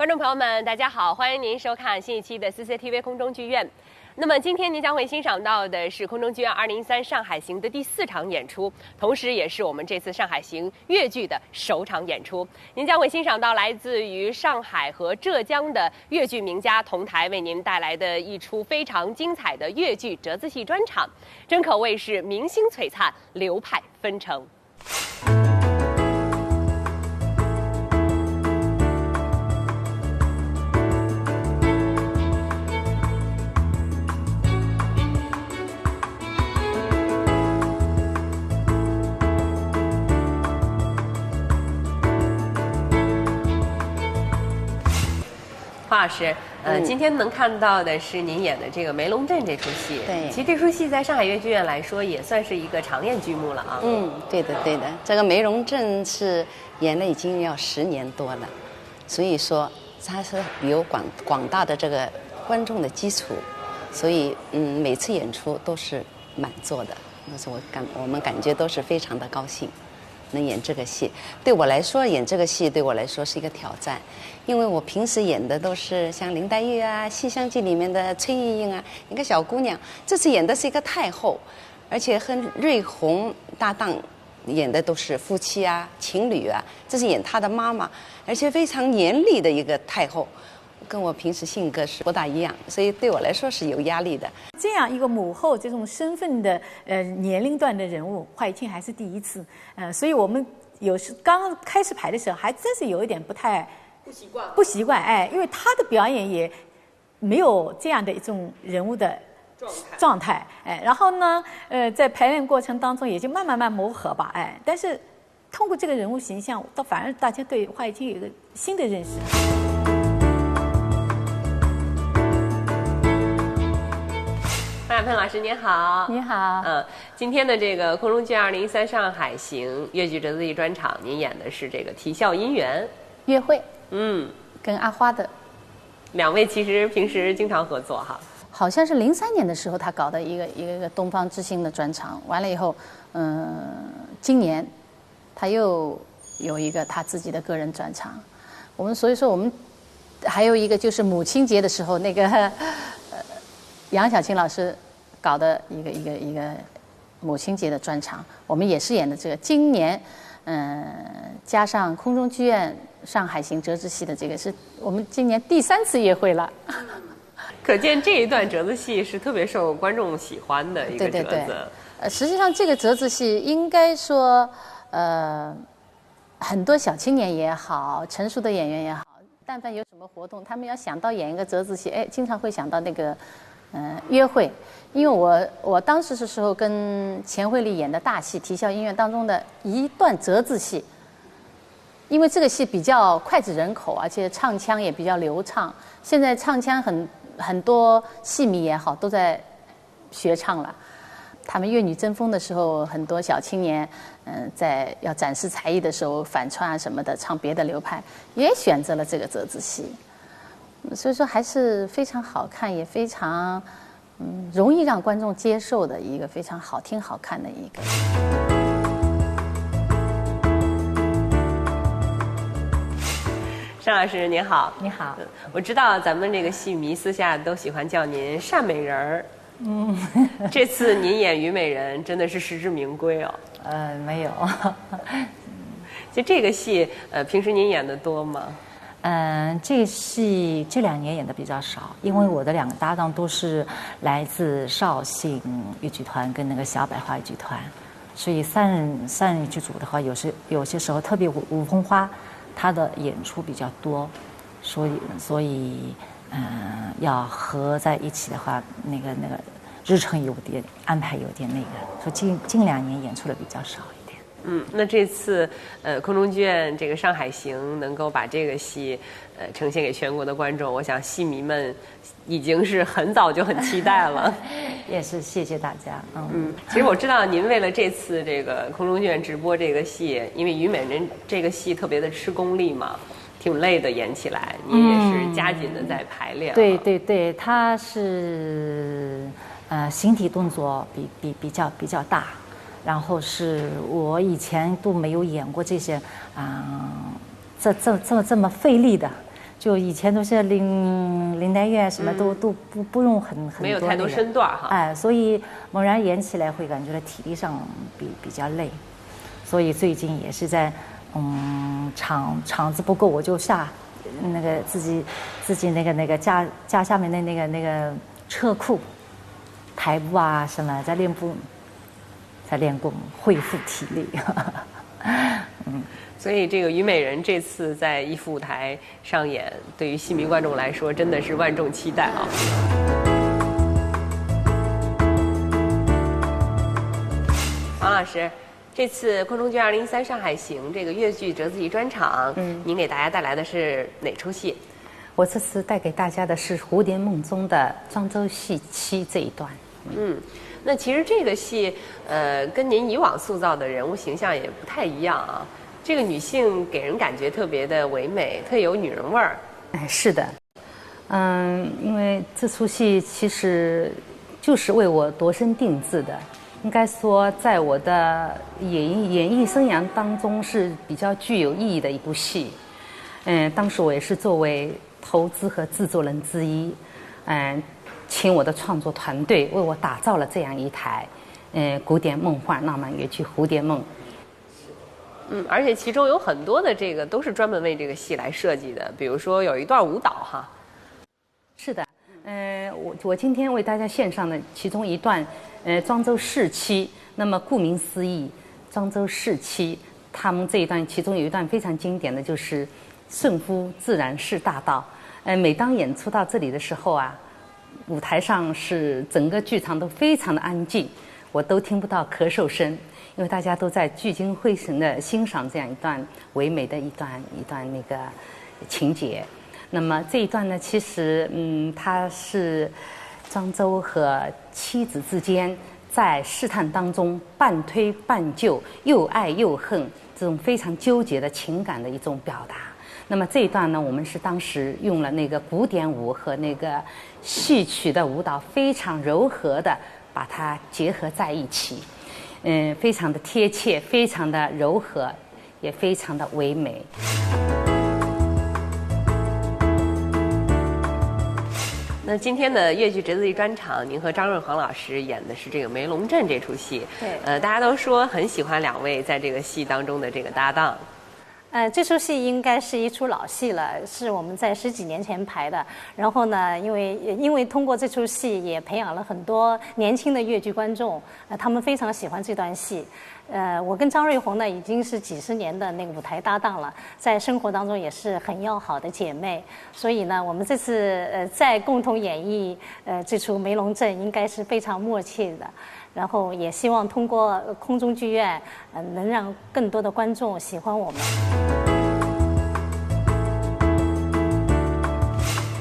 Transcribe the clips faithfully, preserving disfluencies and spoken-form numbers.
观众朋友们，大家好，欢迎您收看新一期的 C C T V 空中剧院。那么今天您将会欣赏到的是空中剧院二零一三上海行的第四场演出，同时也是我们这次上海行越剧的首场演出。您将会欣赏到来自于上海和浙江的越剧名家同台为您带来的一出非常精彩的越剧折子戏专场，真可谓是明星璀璨，流派纷呈。 黄老师，呃，嗯今天能看到的是您演的这个《梅龙镇》这出戏。对其实这出戏在上海越剧院来说也算是一个长演剧目了啊。嗯，对的对的，这个《梅龙镇》是演了已经要十年多了，所以说它是有广广大的这个观众的基础，所以嗯，每次演出都是满座的，那是我感我们感觉都是非常的高兴。 能演这个戏，对我来说，演这个戏对我来说是一个挑战，因为我平时演的都是像林黛玉啊、《西厢记》里面的崔莺莺啊，一个小姑娘，这次演的是一个太后，而且和芮红搭档演的都是夫妻啊、情侣啊，这是演她的妈妈，而且非常严厉的一个太后，跟我平时性格是不大一样，所以对我来说是有压力的。这样一个母后这种身份的呃年龄段的人物，华语圈还是第一次，呃，所以我们有时刚开始排的时候，还真是有一点不太不习惯。不习惯，哎，因为她的表演也没有这样的一种人物的状态。状态，哎，然后呢，呃，在排练过程当中也就慢慢慢磨合吧，哎，但是通过这个人物形象，倒反而大家对华语圈有一个新的认识。潘亚芬老师您好。你好。嗯，今天的这个空中剧二零一三上海行越剧折子戏专场，您演的是这个啼笑姻缘。约会嗯，跟阿花的，两位其实平时经常合作哈。好像是零三年的时候，他搞的一个一个一个东方之星的专场，完了以后，嗯，今年他又有一个他自己的个人专场。我们所以说我们还有一个就是母亲节的时候，那个呃杨晓琴老师搞的一个一个一个母亲节的专场，我们也是演的这个。今年，嗯，加上空中剧院上海行折子戏的这个，是我们今年第三次约会了。可见这一段折子戏是特别受观众喜欢的一个对对对折子。呃，实际上这个折子戏应该说，呃，很多小青年也好，成熟的演员也好，但凡有什么活动，他们要想到演一个折子戏，哎，经常会想到那个，嗯、约会。因为我我当时的时候跟钱惠丽演的大戏《啼笑姻缘》当中的一段折子戏，因为这个戏比较脍炙人口，而且唱腔也比较流畅。现在唱腔很很多戏迷也好，都在学唱了。他们《越女争锋》的时候，很多小青年，嗯，在要展示才艺的时候反串啊什么的，唱别的流派，也选择了这个折子戏。嗯所以说还是非常好看，也非常嗯容易让观众接受的一个非常好听好看的一个。单老师您好。你好。我知道咱们这个戏迷私下都喜欢叫您单美人儿。嗯，这次您演虞美人真的是实至名归哦。呃，没有。就这个戏，呃，平时您演的多吗？嗯，这戏这两年演的比较少，因为我的两个搭档都是来自绍兴越剧团跟那个小百花越剧团，所以三人三人剧组的话，有时有些时候特别舞舞风花，他的演出比较多，所以所以嗯要合在一起的话，那个那个日程有点安排有点那个，所以近近两年演出的比较少一点。嗯，那这次呃空中剧院这个上海行能够把这个戏呃呈现给全国的观众，我想戏迷们已经是很早就很期待了。也是谢谢大家，嗯。嗯，其实我知道您为了这次这个空中剧院直播这个戏，因为虞美人这个戏特别的吃功力嘛，挺累的演起来，您也是加紧的在排练。对对对，它是呃形体动作比比比较比较大，然后是我以前都没有演过这些啊、这这这这么费力的，就以前都是领领带乐什么都、都不不用很很没有太多那个身段儿哈。哎，所以猛然演起来会感觉到体力上比比较累，所以最近也是在嗯场场子不够，我就下那个自己自己那个那个架架下面的那个那个车库，台步啊什么在练步，在练功，恢复体力。所以这个虞美人这次在一幅舞台上演，对于戏迷观众来说真的是万众期待啊。王老师，这次空中剧二零一三上海行这个越剧折子戏专场，嗯，您给大家带来的是哪出戏？我这次带给大家的是《蝴蝶梦》中的庄周戏妻这一段。嗯，那其实这个戏，呃，跟您以往塑造的人物形象也不太一样啊。这个女性给人感觉特别的唯美，特有女人味儿。哎，是的，嗯，因为这出戏其实就是为我度身定制的，应该说在我的演艺演艺生涯当中是比较具有意义的一部戏。嗯，当时我也是作为投资和制作人之一，嗯，请我的创作团队为我打造了这样一台，嗯，古典梦幻浪漫越剧《蝴蝶梦》。嗯，而且其中有很多的这个都是专门为这个戏来设计的，比如说有一段舞蹈哈。是的，呃，我我今天为大家献上的其中一段，呃，庄周试妻。那么顾名思义，庄周试妻，他们这一段其中有一段非常经典的就是顺夫自然是大道。呃，每当演出到这里的时候啊，舞台上是整个剧场都非常的安静，我都听不到咳嗽声，因为大家都在聚精会神的欣赏这样一段唯美的一段一段那个情节。那么这一段呢，其实嗯，它是庄周和妻子之间在试探当中半推半就，又爱又恨，这种非常纠结的情感的一种表达。那么这一段呢，我们是当时用了那个古典舞和那个戏曲的舞蹈非常柔和的把它结合在一起，嗯，非常的贴切，非常的柔和，也非常的唯美。那今天的越剧折子戏专场，您和张瑞煌老师演的是这个《梅龙镇》这出戏。对呃，大家都说很喜欢两位在这个戏当中的这个搭档。呃，这出戏应该是一出老戏了，是我们在十几年前排的。然后呢，因为因为通过这出戏也培养了很多年轻的越剧观众，呃，他们非常喜欢这段戏。呃，我跟张瑞红呢已经是几十年的那个舞台搭档了，在生活当中也是很要好的姐妹，所以呢，我们这次呃再共同演绎呃这出《梅龙镇》，应该是非常默契的。然后也希望通过呃空中剧院，呃，能让更多的观众喜欢我们。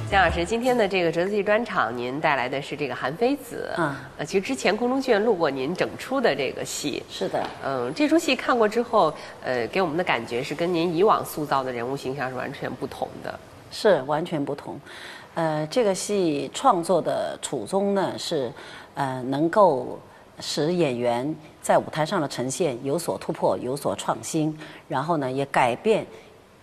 姜老师，今天的这个折子戏专场，您带来的是这个《韩非子》。嗯，呃，其实之前空中剧院录过您整出的这个戏。是的，嗯，这出戏看过之后，呃，给我们的感觉是跟您以往塑造的人物形象是完全不同的。是完全不同。呃，这个戏创作的初衷呢是，呃，能够使演员在舞台上的呈现有所突破、有所创新，然后呢，也改变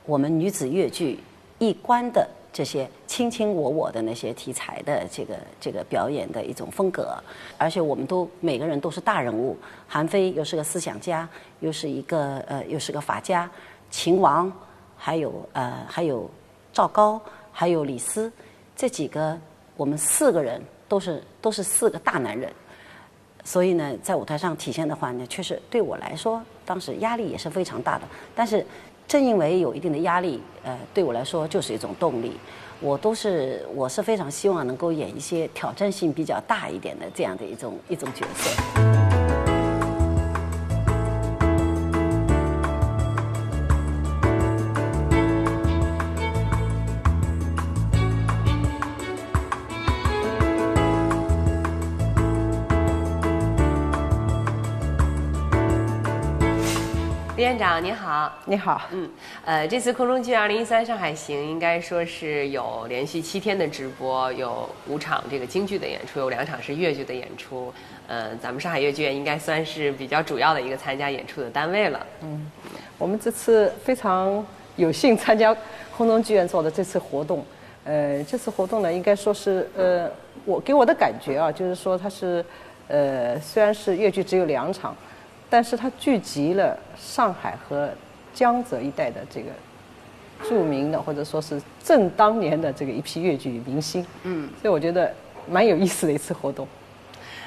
我们女子越剧一贯的这些卿卿我我的那些题材的这个这个表演的一种风格。而且我们都每个人都是大人物，韩非又是个思想家，又是一个呃又是个法家，秦王，还有呃还有赵高，还有李斯，这几个我们四个人都是都是四个大男人。所以呢，在舞台上体现的话呢，确实对我来说，当时压力也是非常大的。但是正因为有一定的压力，呃，对我来说就是一种动力。我都是我是非常希望能够演一些挑战性比较大一点的这样的一种一种角色。李院长您好。你好。嗯，呃，这次空中剧二零一三上海行应该说是有连续七天的直播，有五场这个京剧的演出，有两场是越剧的演出。呃，咱们上海越剧院应该算是比较主要的一个参加演出的单位了。我们这次非常有幸参加空中剧院做的这次活动，呃，这次活动呢，应该说是，呃，我给我的感觉啊，就是说它是，呃，虽然是越剧只有两场，但是它聚集了上海和江浙一带的这个著名的或者说是正当年的这个一批越剧明星，嗯，所以我觉得蛮有意思的一次活动。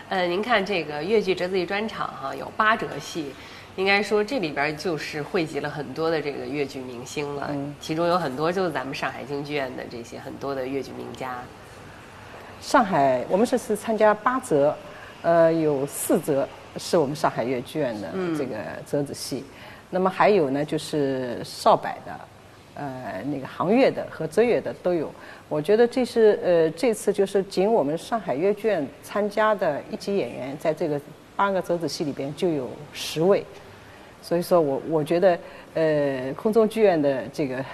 呃，您看这个越剧折子戏专场哈，有八折戏，应该说这里边就是汇集了很多的这个越剧明星了，嗯，其中有很多就是咱们上海京剧院的这些很多的越剧名家。上海，我们这次参加八折，呃，有四折是我们上海越剧院的这个折子戏，嗯，那么还有呢就是邵柏的，呃，那个杭越的和浙越的都有。我觉得这是呃这次就是仅我们上海越剧院参加的一级演员，在这个八个折子戏里边就有十位，所以说我我觉得呃空中剧院的这个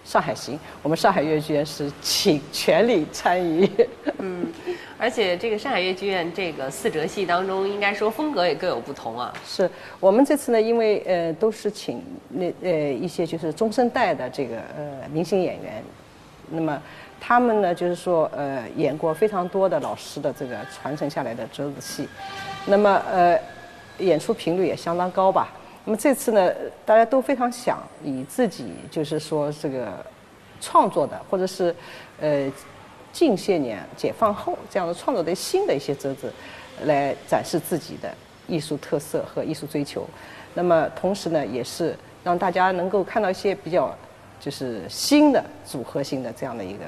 上海行，我们上海越剧院是请全力参与。嗯，而且这个上海越剧院这个四折戏当中，应该说风格也各有不同啊。是我们这次呢，因为呃都是请那呃一些就是中生代的这个呃明星演员，那么他们呢就是说呃演过非常多的老师的这个传承下来的折子戏，那么呃演出频率也相当高吧。那么这次呢，大家都非常想以自己就是说这个创作的，或者是呃近些年解放后这样的创作的新的一些折子，来展示自己的艺术特色和艺术追求。那么同时呢，也是让大家能够看到一些比较就是新的组合型的这样的一个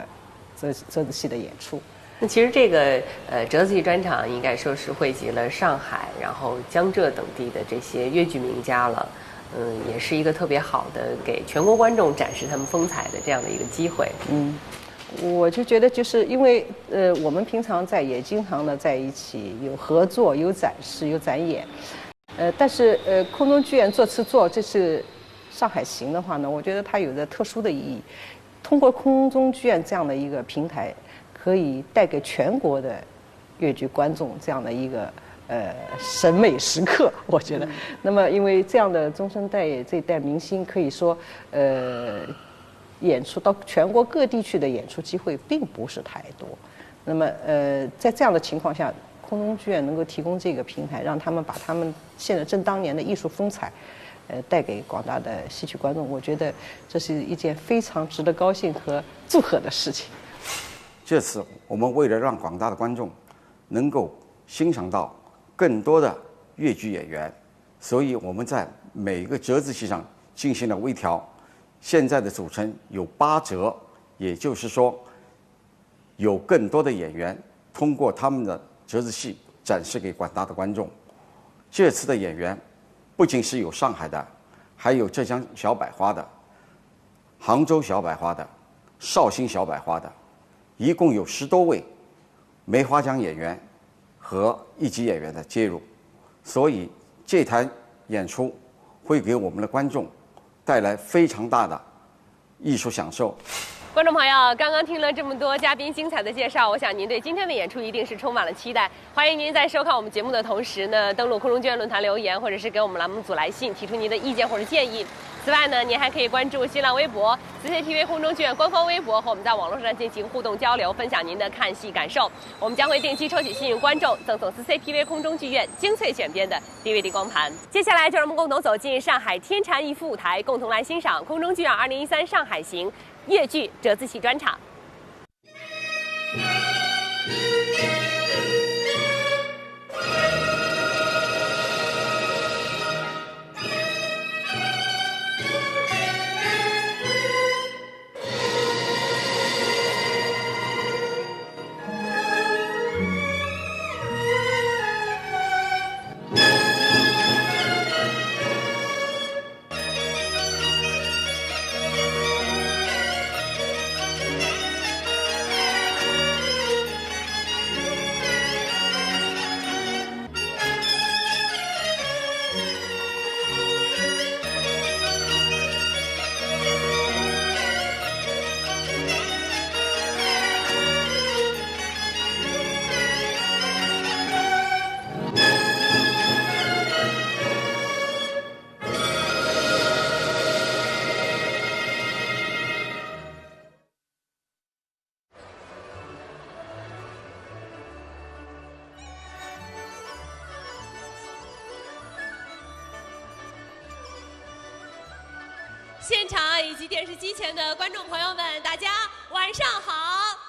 折折子戏的演出。那其实这个呃折子戏专场应该说是汇集了上海，然后江浙等地的这些越剧名家了，嗯，也是一个特别好的给全国观众展示他们风采的这样的一个机会。嗯，我就觉得就是因为呃我们平常在也经常的在一起有合作、有展示、有展演，呃，但是呃空中剧院这次做这次上海行的话呢，我觉得它有着特殊的意义。通过空中剧院这样的一个平台，可以带给全国的越剧观众这样的一个呃审美时刻，我觉得。那么，因为这样的中生代这一代明星，可以说呃演出到全国各地去的演出机会并不是太多。那么呃，在这样的情况下，空中剧院能够提供这个平台，让他们把他们现在正当年的艺术风采，呃，带给广大的戏曲观众，我觉得这是一件非常值得高兴和祝贺的事情。这次我们为了让广大的观众能够欣赏到更多的越剧演员，所以我们在每个折子戏上进行了微调。现在的组成有八折，也就是说，有更多的演员通过他们的折子戏展示给广大的观众。这次的演员不仅是有上海的，还有浙江小百花的、杭州小百花的、绍兴小百花的，一共有十多位梅花奖演员和一级演员的介入，所以这台演出会给我们的观众带来非常大的艺术享受。观众朋友，刚刚听了这么多嘉宾精彩的介绍，我想您对今天的演出一定是充满了期待。欢迎您在收看我们节目的同时呢，登录空中剧院论坛留言，或者是给我们栏目组来信，提出您的意见或者建议。此外呢，您还可以关注新浪微博、C C T V 空中剧院官方微博，和我们在网络上进行互动交流，分享您的看戏感受。我们将会定期抽取幸运观众，赠送 C C T V 空中剧院精粹选编的 D V D 光盘。接下来，就让我们共同走进上海天蟾艺术舞台，共同来欣赏空中剧院二零一三上海行越剧折子戏专场。现场以及电视机前的观众朋友们，大家晚上好。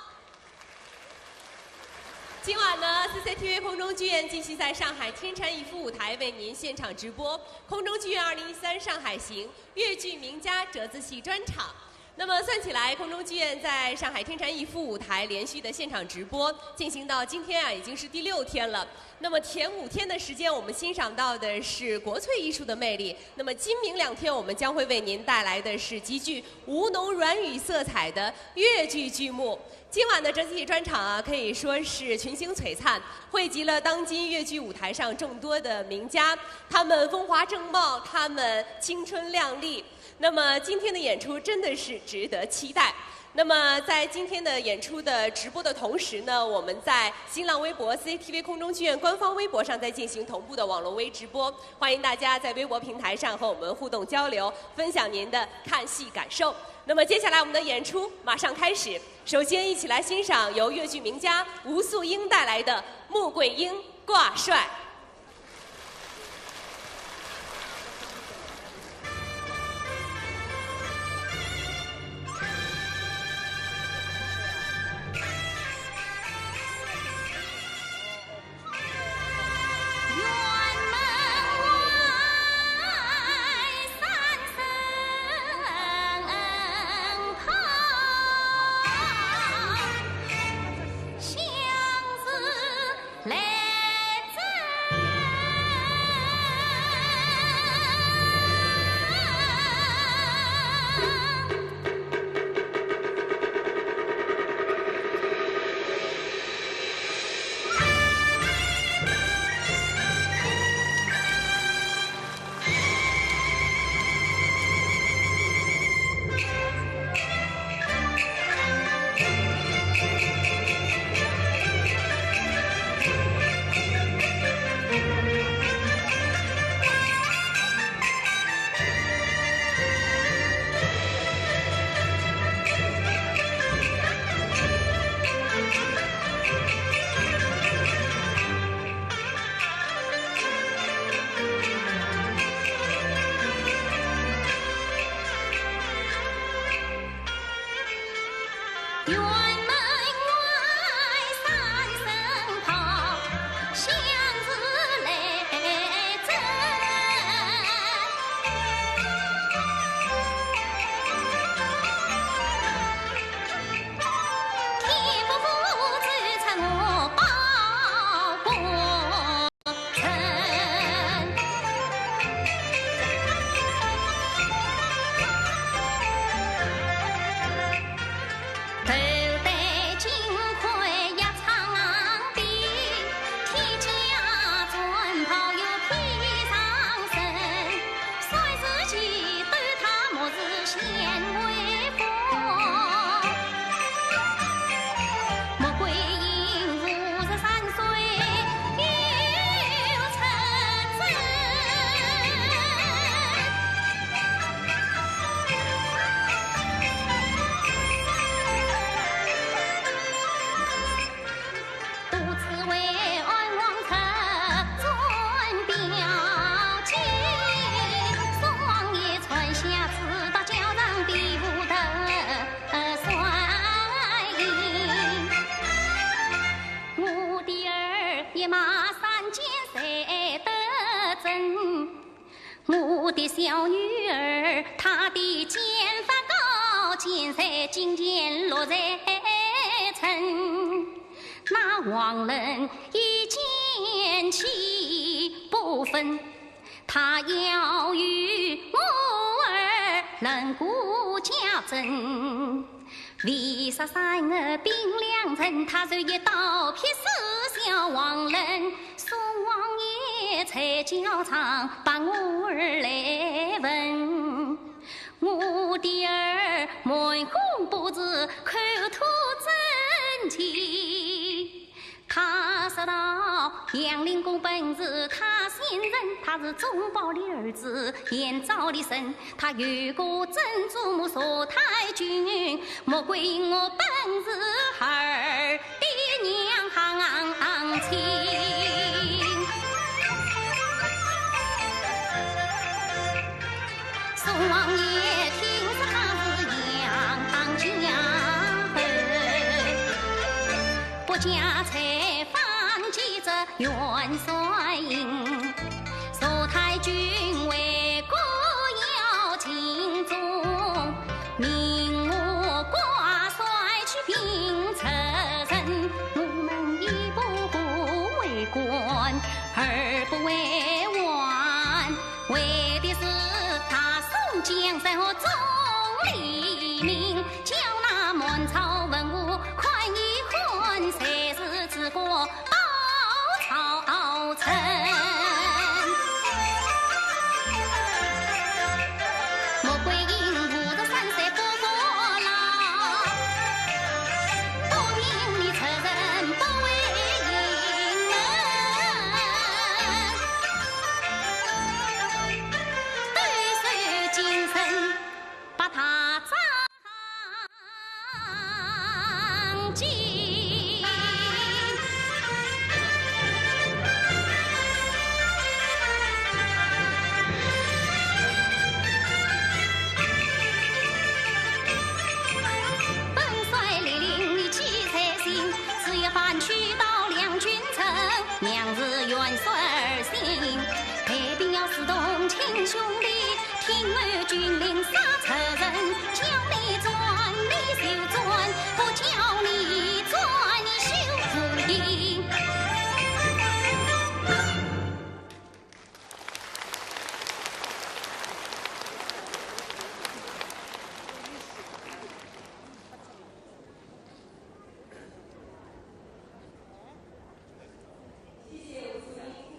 今晚呢，C C T V 空中剧院继续在上海天蟾逸夫舞台为您现场直播空中剧院二零一三上海行越剧名家折子戏专场。那么算起来，空中剧院在上海天蟾逸夫舞台连续的现场直播进行到今天啊，已经是第六天了。那么前五天的时间，我们欣赏到的是国粹艺术的魅力。那么今明两天，我们将会为您带来的是极具吴侬软语色彩的越剧剧目。今晚的折子戏专场啊，可以说是群星璀璨，汇集了当今越剧舞台上众多的名家，他们风华正茂，他们青春靓丽。那么今天的演出真的是值得期待。那么在今天的演出的直播的同时呢，我们在新浪微博、C C T V 空中剧院官方微博上在进行同步的网络微直播，欢迎大家在微博平台上和我们互动交流，分享您的看戏感受。那么接下来我们的演出马上开始，首先一起来欣赏由越剧名家吴素英带来的《穆桂英挂帅》。我的小女儿，她的剑法高见才，金钱落在身。那王伦一见气不愤，他要与我儿论过家政。 为啥三个兵两人，他就一刀劈死小王伦。宋王爷在校场把我儿来问，我的儿满腹不是口吐真情。 他说道，杨林公本是他姓陈，他是忠报的儿子，现朝里生，他有个曾祖母佘太君，穆桂英我本是儿的娘亲。宋王爷听家财放几只元帅印，坐太君位，姑要尽忠。命我挂帅去平车臣，我们一不为官，二不为王，为的是大宋江山和众黎民。 叫那满朝文武看一看，谁是治国保朝臣。穆桂英五十三岁不服老，不明理出身不为人。对手精神 把他掌记。本帅莅领你几千行，只要翻去到两军城，娘子元帅而先行，带兵要四通亲兄弟， 听候军令杀贼人，叫你转你就转，不叫你转你休不行。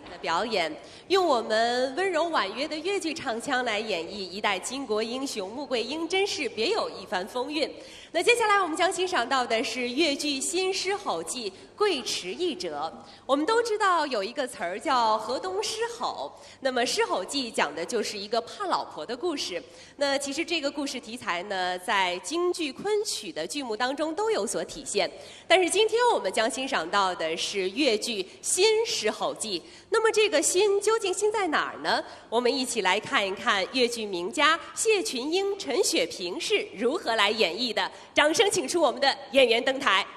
的表演，用我们温柔婉约的越剧唱腔来演绎一代巾帼英雄穆桂英，真是别有一番风韵。那接下来我们将欣赏到的是越剧《新狮吼记·桂池一折》。我们都知道有一个词儿叫河东狮吼，那么《狮吼记》讲的就是一个怕老婆的故事。 那其实这个故事题材呢，在京剧昆曲的剧目当中都有所体现。但是今天我们将欣赏到的是越剧《新狮吼记》。那么这个新究竟新在哪儿呢？我们一起来看一看越剧名家谢群英、陈雪萍是如何来演绎的。掌声请出我们的演员登台。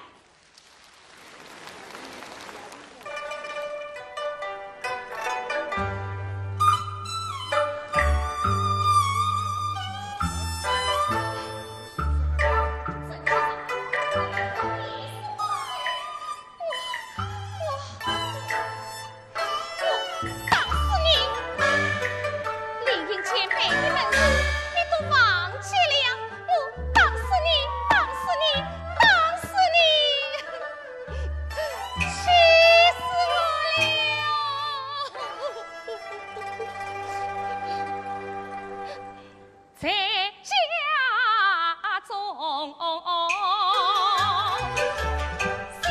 我打死你！李应见背你门子，你都忘记了？我打死你，打死你，打死你！气死我了！ 在家中，信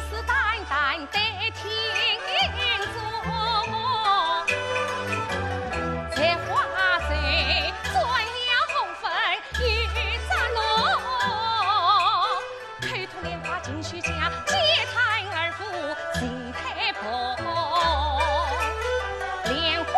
誓旦旦对天宗，在花水转了红粉又着落，偷吐莲花进许家，皆叹二府谁太薄。莲花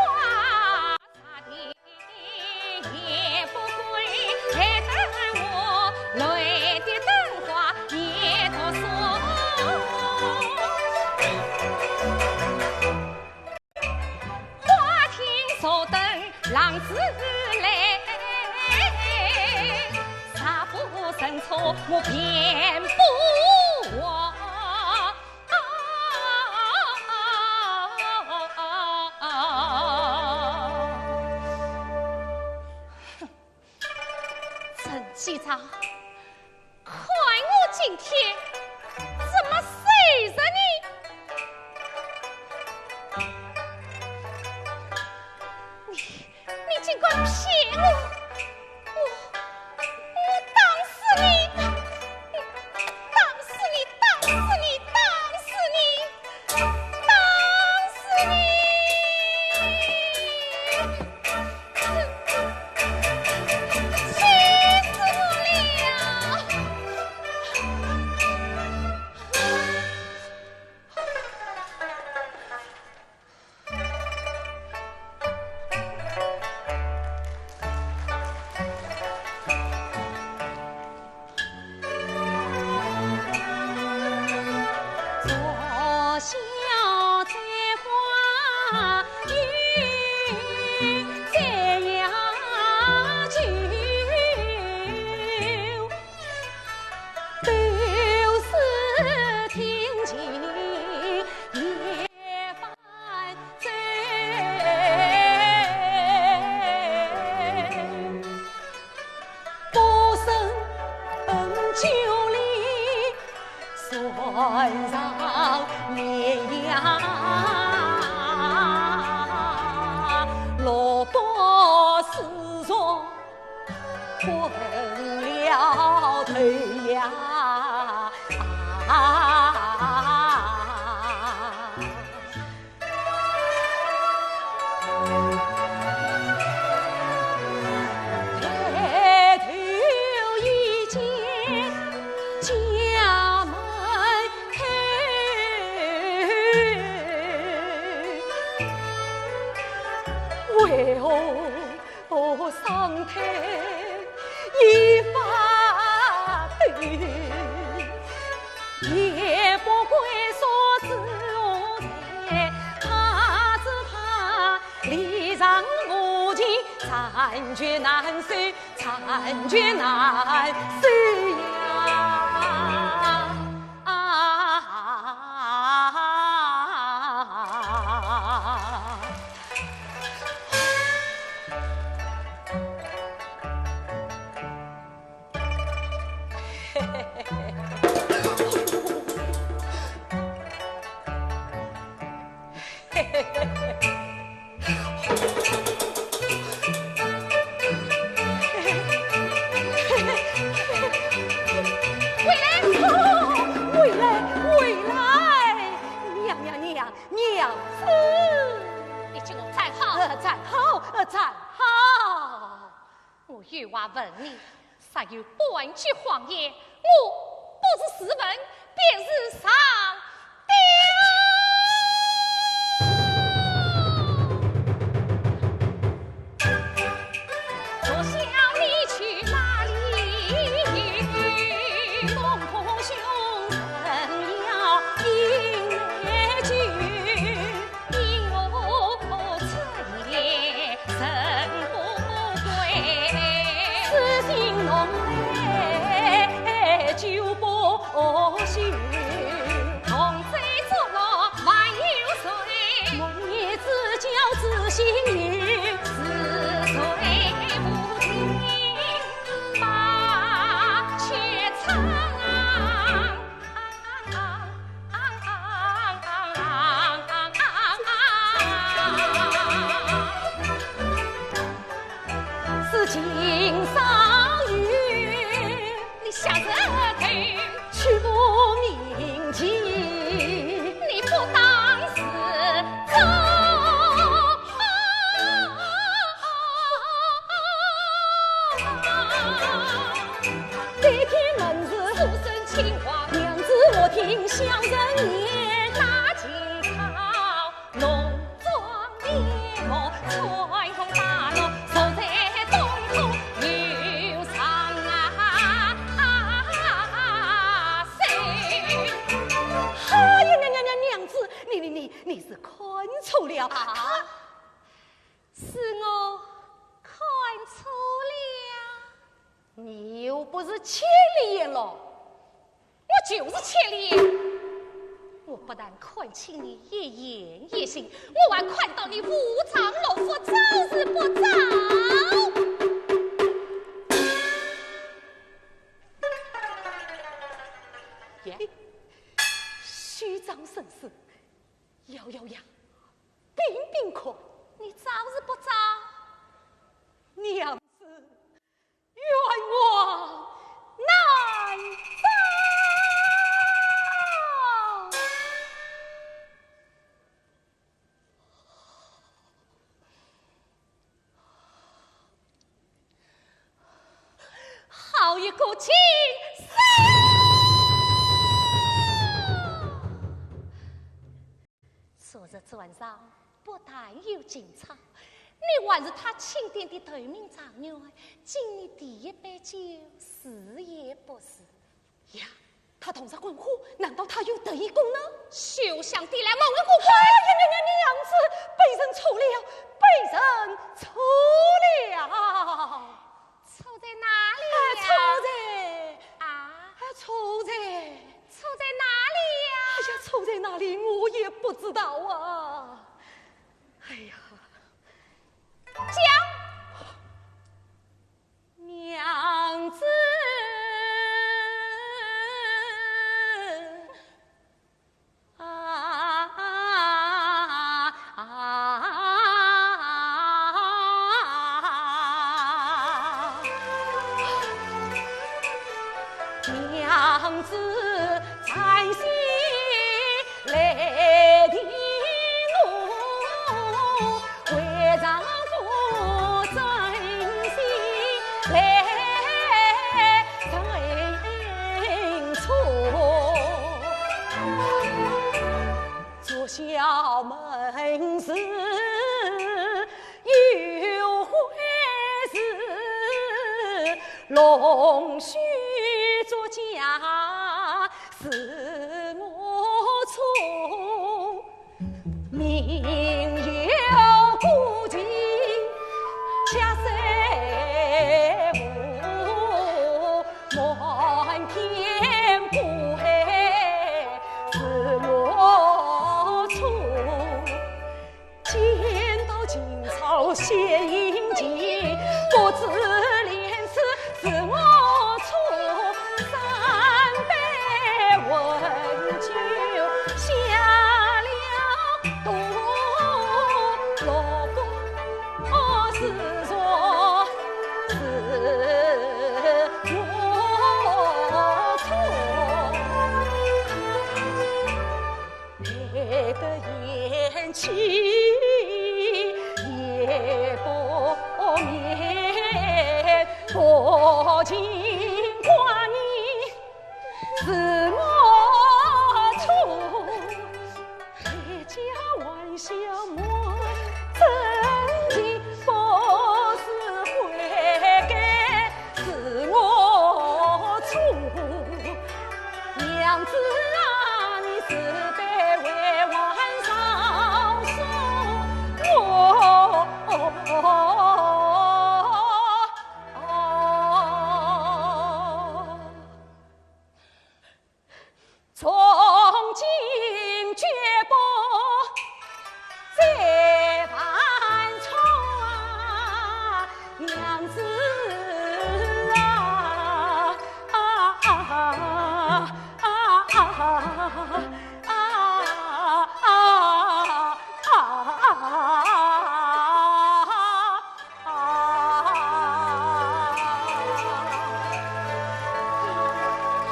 陈继章，看我今天怎么收拾你！你，你竟敢骗我！我，我打死你！山上面呀，落到水中昏了头呀。抬头一见，家门口，为何 哦，上头一发抖，也不归宿子何在，怕只怕离上无情，残局难收，残局难收呀！啊！ 回来，哦，回来，回来！娘娘，娘，娘子！你给我站好！呃，站好，呃，站好！我有话问你，若有半句谎言，我不是自刎，便是上吊。 你想得美！ 哎呀，娘娘娘娘子，你你你你是看错了。啊，是我看错了。你又不是千里眼了。 我就是千里眼，我不但看清你一言一行，我还看到你五脏六腑招是不招。耶，虚张声势，摇摇呀，冰冰看，你招是不招？娘子， 冤枉难招。好一个禽兽！ 昨日转上不但有进差，你还是他钦点的头名状元，敬你第一杯酒，是也不是？呀，他同日滚火，难道他有特异功能？休想抵赖，问问过去。哎呀，娘娘，娘子，卑人错了，卑人错了。 错在哪里呀？哎，错在，啊？哎，错在，错在哪里呀？哎呀，错在哪里，我也不知道啊。哎呀，讲。娘子。同须作嫁是我错，命由古今家谁无？瞒天过海是我错。 见到秦朝献殷勤，不知廉耻是我错。三杯温酒下了肚，落魄自作是我错。 配得贤妻也不免，薄情寡义是我错。阖家还乡满真情，不思悔改 是我错。娘子啊，你慈悲为王饶恕我。从今绝不再犯错啊，娘子啊，啊，啊，啊，啊，啊。 啊！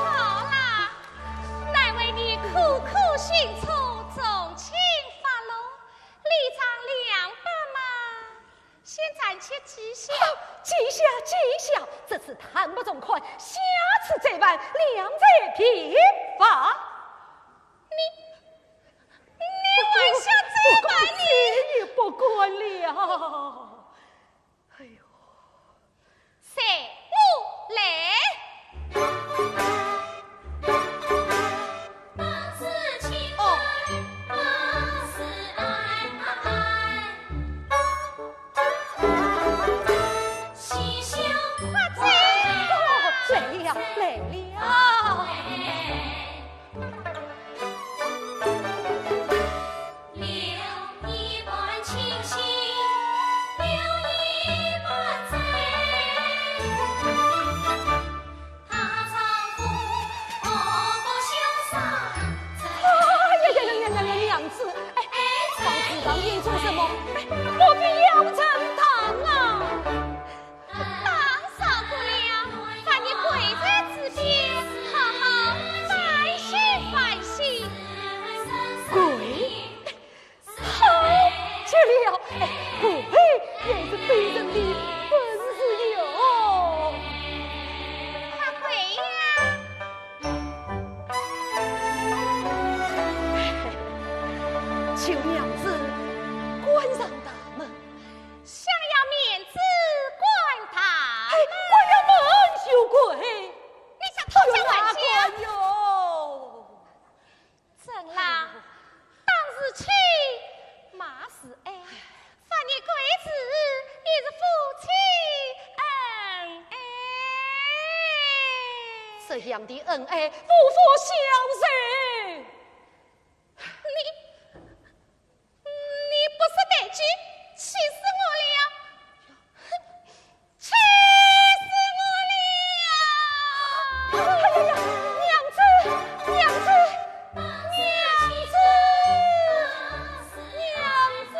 好啦，难为你苦苦辛苦，纵情发怒，礼账两百嘛，先暂且记下。好，记下，记下，这次谈不中看，下次再办，两者并罚。你， 你还想怎么办呢？我再也不敢了。哎呦。随我来。哦。 快走！来了，来了。哎呀呀呀呀呀呀，娘子，哎，方子堂演出什么？哎，我必要呈堂啊！打扫过了，烦你跪在这边，好好反省反省。跪？ 好极了，哎，跪也是卑人的本事哟。快跪呀！求娘子关上大门。想要面子关大门？哎，关了门就跪。你这讨价还价！有哪关哟？ 真啦，打是亲，骂是爱，烦你跪仔也是夫妻恩爱。这样的恩爱，无福消受。你，你不识抬举，气死我了！哼！ 气死我了！哎呀呀，娘子，娘子，娘子，娘子！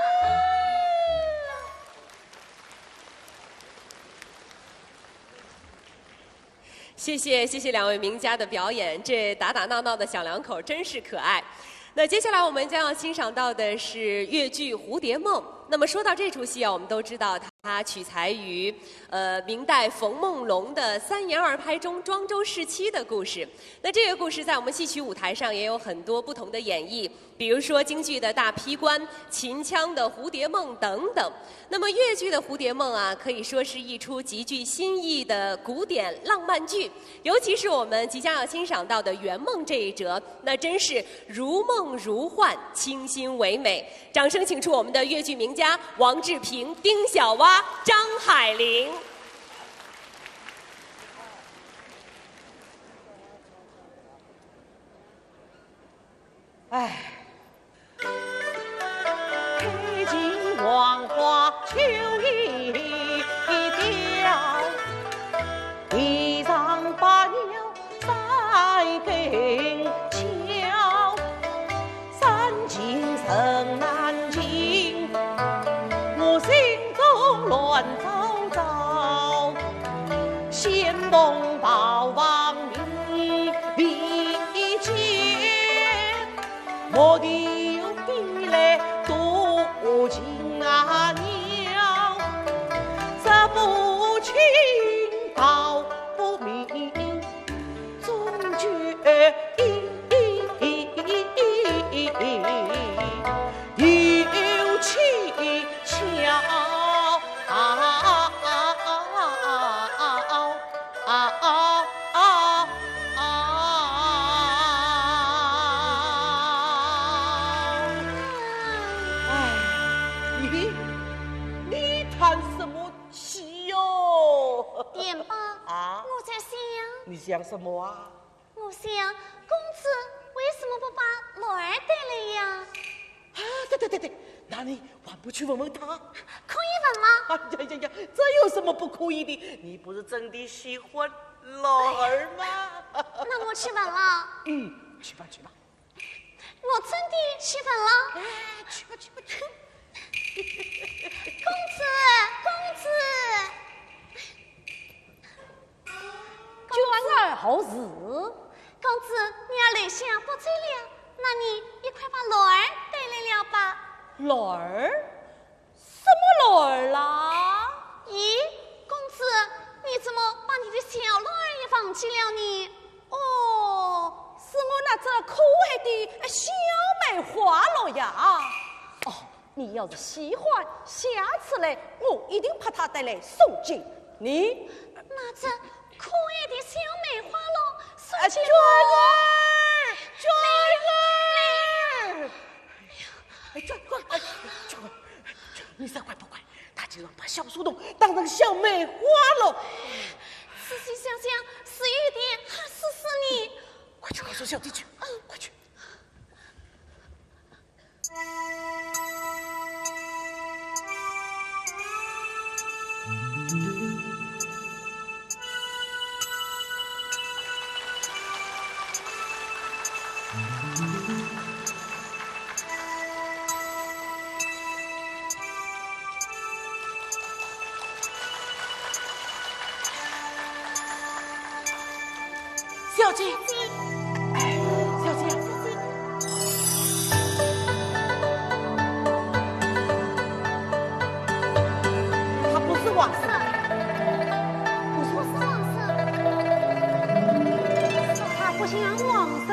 谢谢，谢谢两位名家的表演，这打打闹闹的小两口真是可爱。那接下来我们将要欣赏到的是越剧《蝴蝶梦》。那么说到这出戏啊，我们都知道它它取材于，呃，明代冯梦龙的三言二拍中庄周试妻的故事。那这个故事在我们戏曲舞台上也有很多不同的演绎，比如说京剧的大劈关、秦腔的蝴蝶梦等等。那么越剧的蝴蝶梦啊，可以说是一出极具新意的古典浪漫剧，尤其是我们即将要欣赏到的圆梦这一折，那真是如梦如幻，清新唯美。掌声请出我们的越剧名家王志平、丁小蛙、张海玲。哎，开尽黄花秋已凋，地上百鸟三更叫。 山尽人难寻，我心中乱糟糟。仙梦豹房明未见，莫提笔来度情啊鸟。直不清道不明， 终究有蹊跷。哎，你，你叹什么气哟？点吧，啊？我在想。你想什么啊？ 我想，公子为什么不把骡儿带来呀？啊，对对对对，那你还不去问问他？可以问吗？哎呀呀呀，这有什么不可以的？你不是真的喜欢骡儿吗？那我去问了。嗯，去吧去吧。我真的去问了。哎，去吧去吧去吧。公子，公子。娟儿何事？公子，你儿留下不走了，那你也快把骡儿带来了吧。骡儿？什么骡儿啦？咦，公子，你怎么把你的小骡儿也忘记了呢？哦，是我那只可爱的小梅花鹿呀。哦，你要是喜欢，下次来我一定把它带来送给你。那只可爱的小梅花鹿送给我。娟儿，娟儿。哎，娟儿，哎，娟儿，你说怪不怪？他竟然把小书童当成小梅花鹿。仔细想想，是有点吓死死你。快去告诉小姐去，快去。 小姐，小姐，他不是王生，不是王生，他不像王生，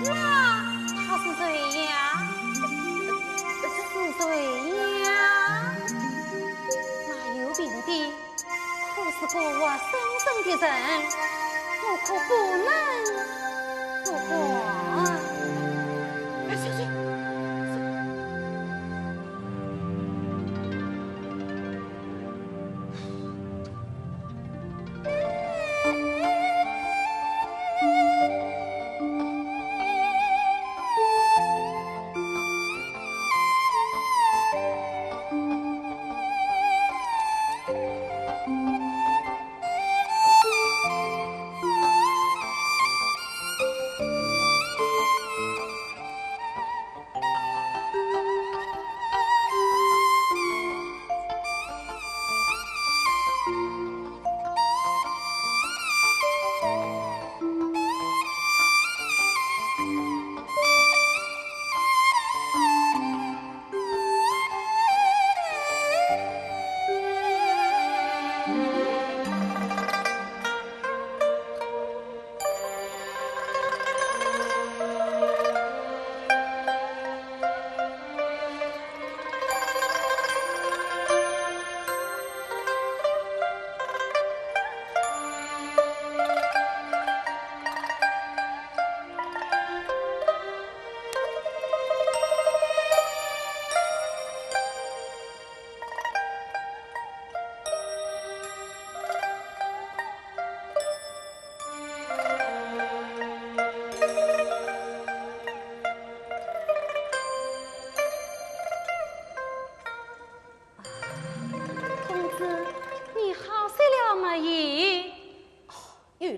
那他是谁呀？是谁呀？那有病的。 可是个活生生的人，我可不能不管。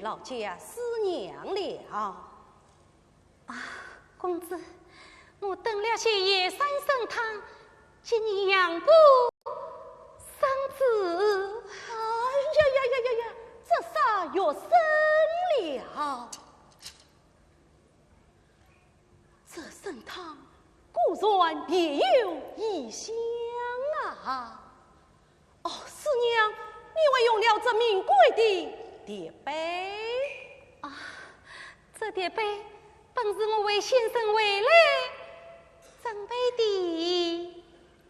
老家思娘了。啊，公子，我等了些野山参汤，给你养补身子。哎呀呀呀呀呀，这啥药参了？这参汤果然别有异香啊！ 哦，思娘，你还用了这名贵的叠杯？啊，这叠杯本是我为先生回来准备的。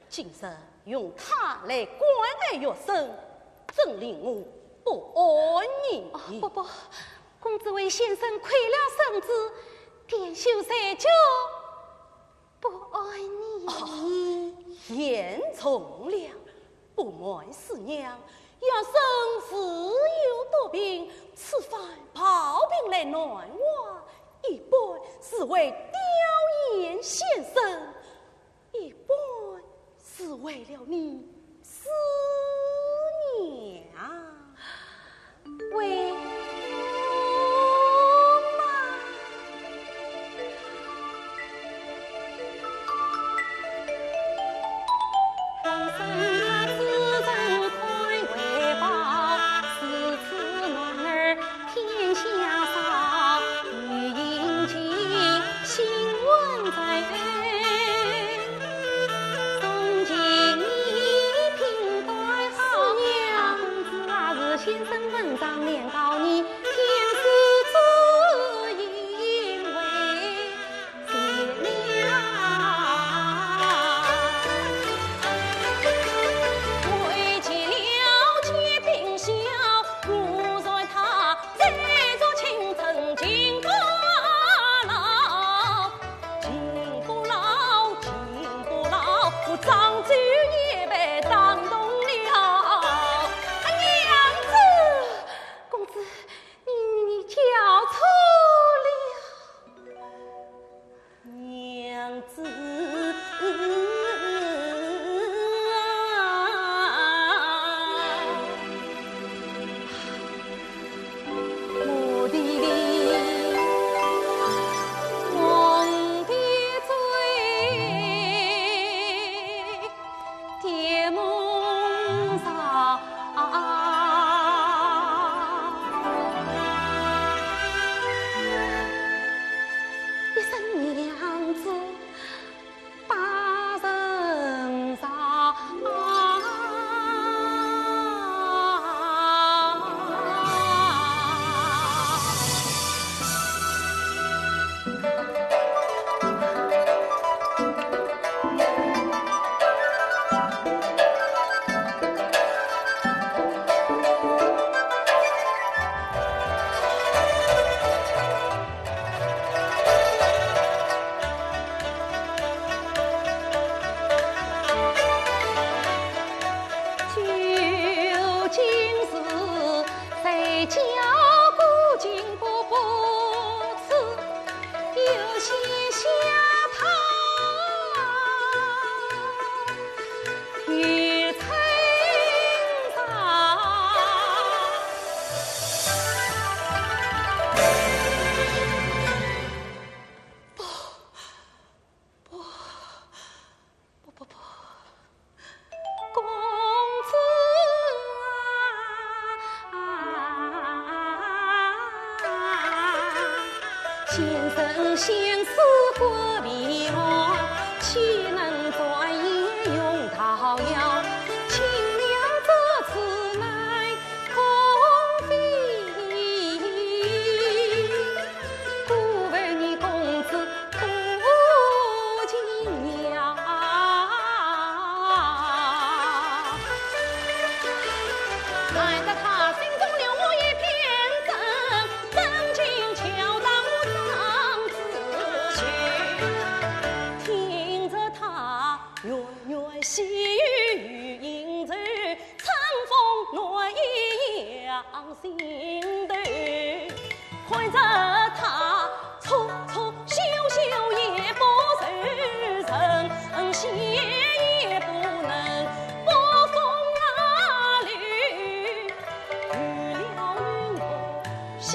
今日用它来灌爱药参，真令我不安宁。哦，不，不，公子为先生亏了身子，点绣才觉 不安宁。哦，言重了，不瞒思娘，夜深时有多病，此番抱病来暖话，一半是为吊唁先生，一半是为了你思娘。 为我吗？公子，你，你，你叫错了。 娘子啊，我的梦的醉。 甜梦中，一声娘子把人伤。 究竟是谁家顾金不不知，有些下堂与春茶。不，不， 不，不，不，公子啊，先生先死不闭门，岂能转眼用桃夭？请了这次乃空飞。 故问你公子多情呀。看得他心中留我一片真，真情敲打我伤子心。听着他源源细语吟奏，春风暖意养心头。 看着他粗粗秀秀也不受人嫌，也不能不风啊流。有了你我心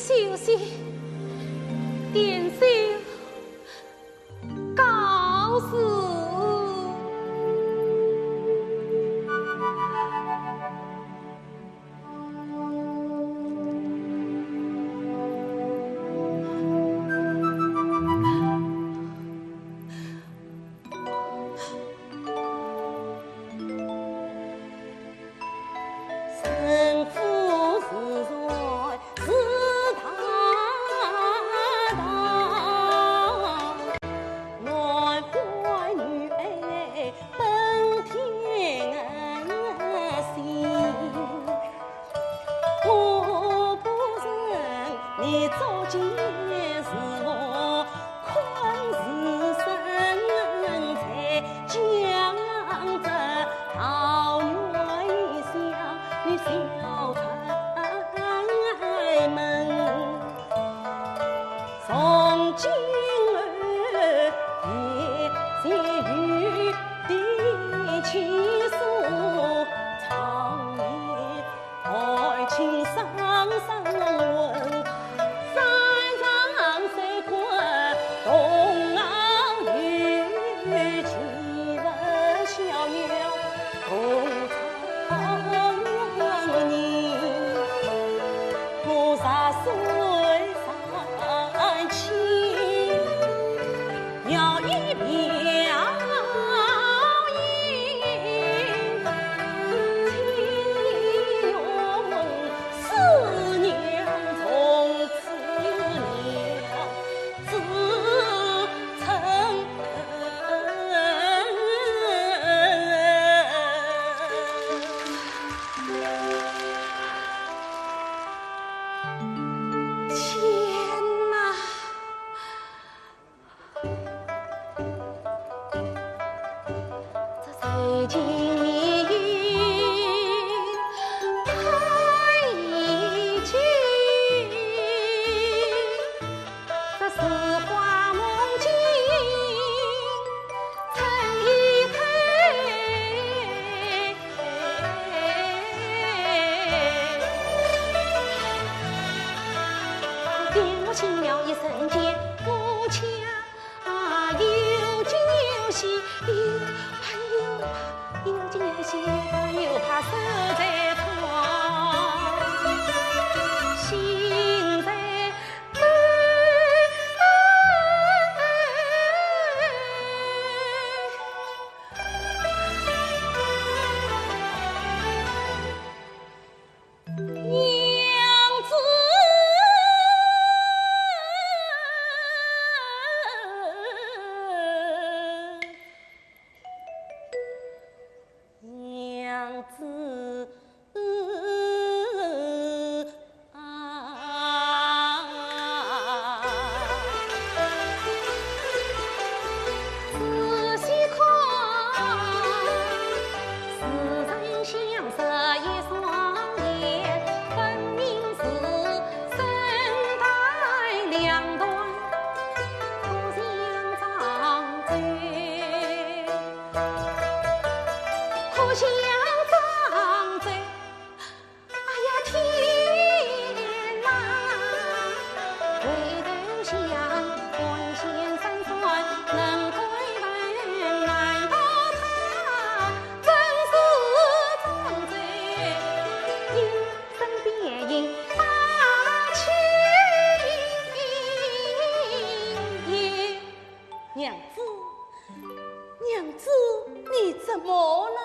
酒席，点酒告辞。 天哪！这醉酒太急，这似花梦境，春已退。 我轻描一声间，我家有惊有喜，又怕又怕，有惊有喜，又怕又怕，手在床，心在抖。 娘子。娘子。 啊。仔细看，似曾相识一双眼，分明是身带两段，可像张嘴，可像张嘴。 哎呀，天哪！回头想，还嫌山川人归人，难道他真是张嘴？一声便应把情言。 娘子，娘子，你怎么了？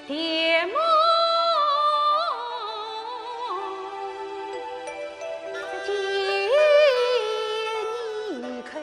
天门见你开。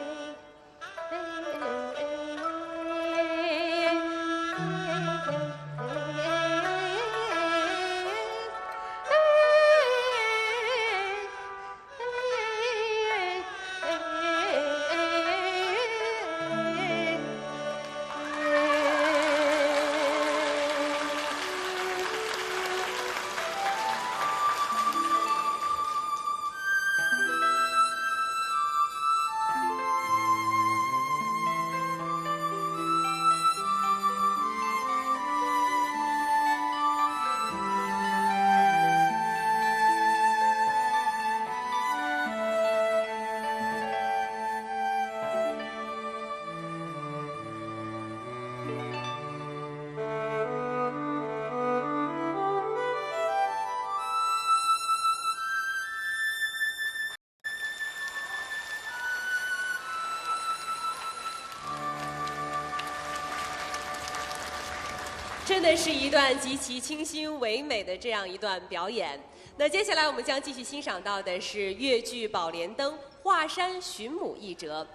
真的是一段极其清新唯美的这样一段表演。那接下来我们将继续欣赏到的是越剧《宝莲灯》华山巡母一折。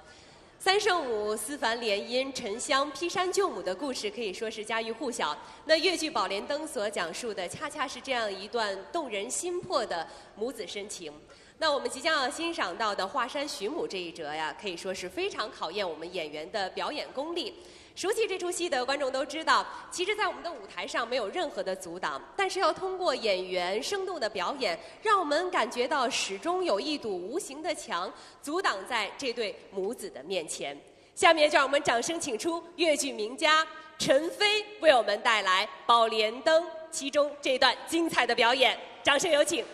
三圣母思凡联姻、沉香劈山救母的故事可以说是家喻户晓。那越剧《宝莲灯》所讲述的恰恰是这样一段动人心魄的母子深情。那我们即将要欣赏到的华山巡母这一折呀，可以说是非常考验我们演员的表演功力。熟悉这出戏的观众都知道，其实，在我们的舞台上没有任何的阻挡，但是要通过演员生动的表演，让我们感觉到始终有一堵无形的墙阻挡在这对母子的面前。下面，就让我们掌声请出越剧名家陈飞为我们带来《宝莲灯》其中这段精彩的表演，掌声有请。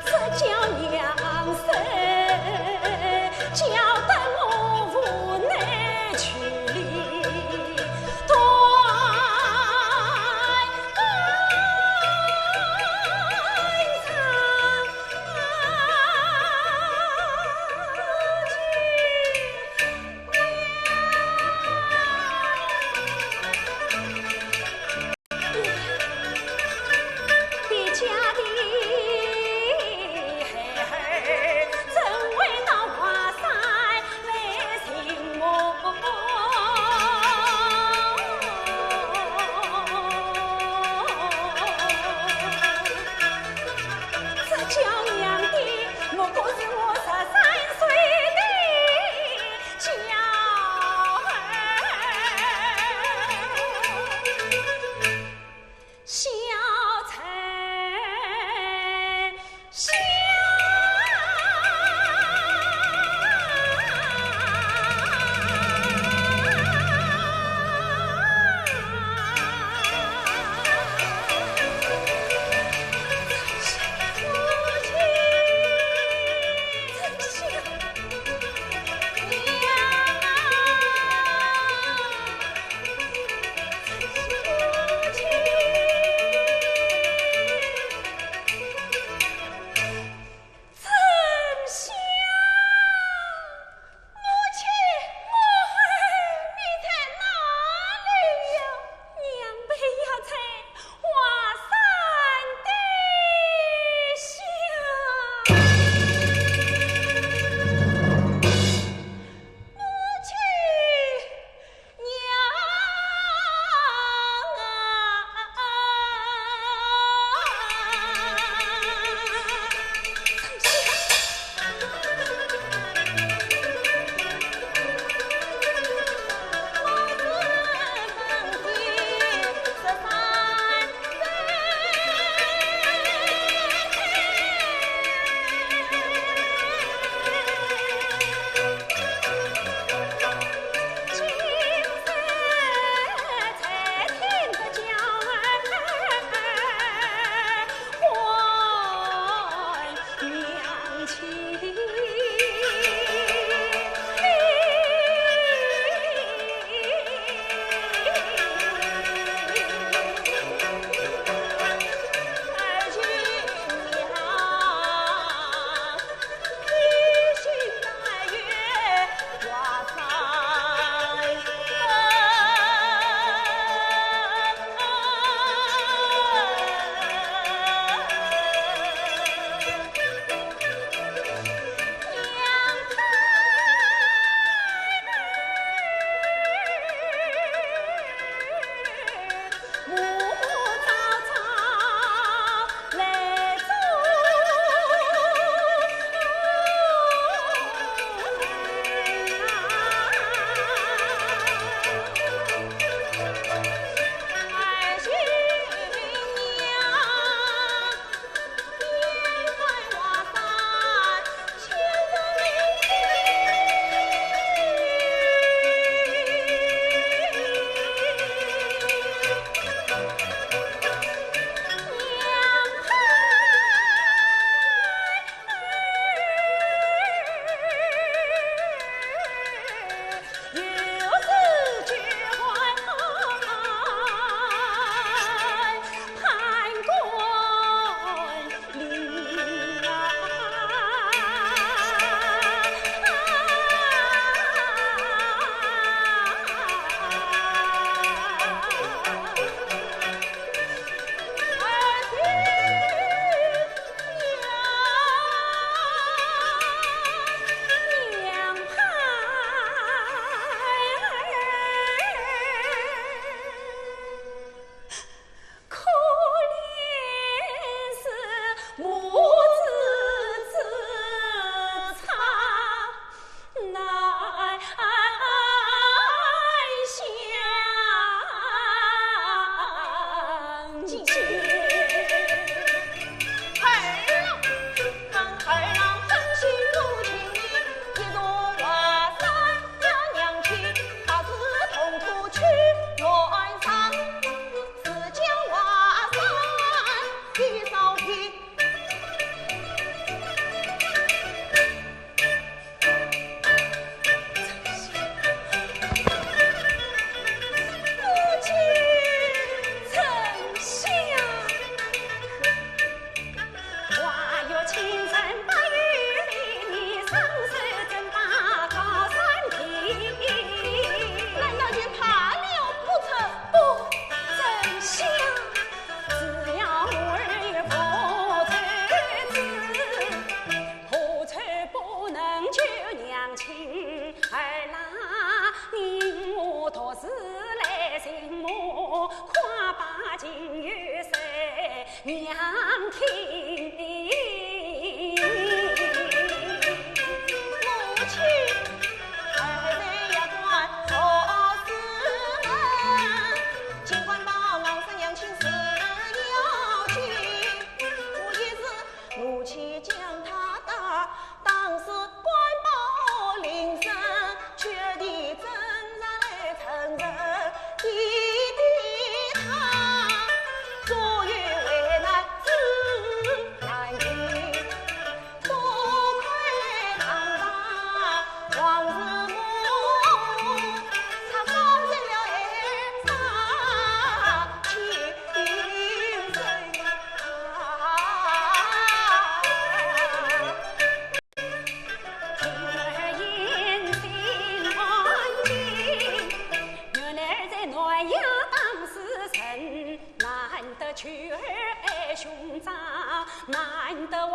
这叫娘身，叫得我无奈去离断肠。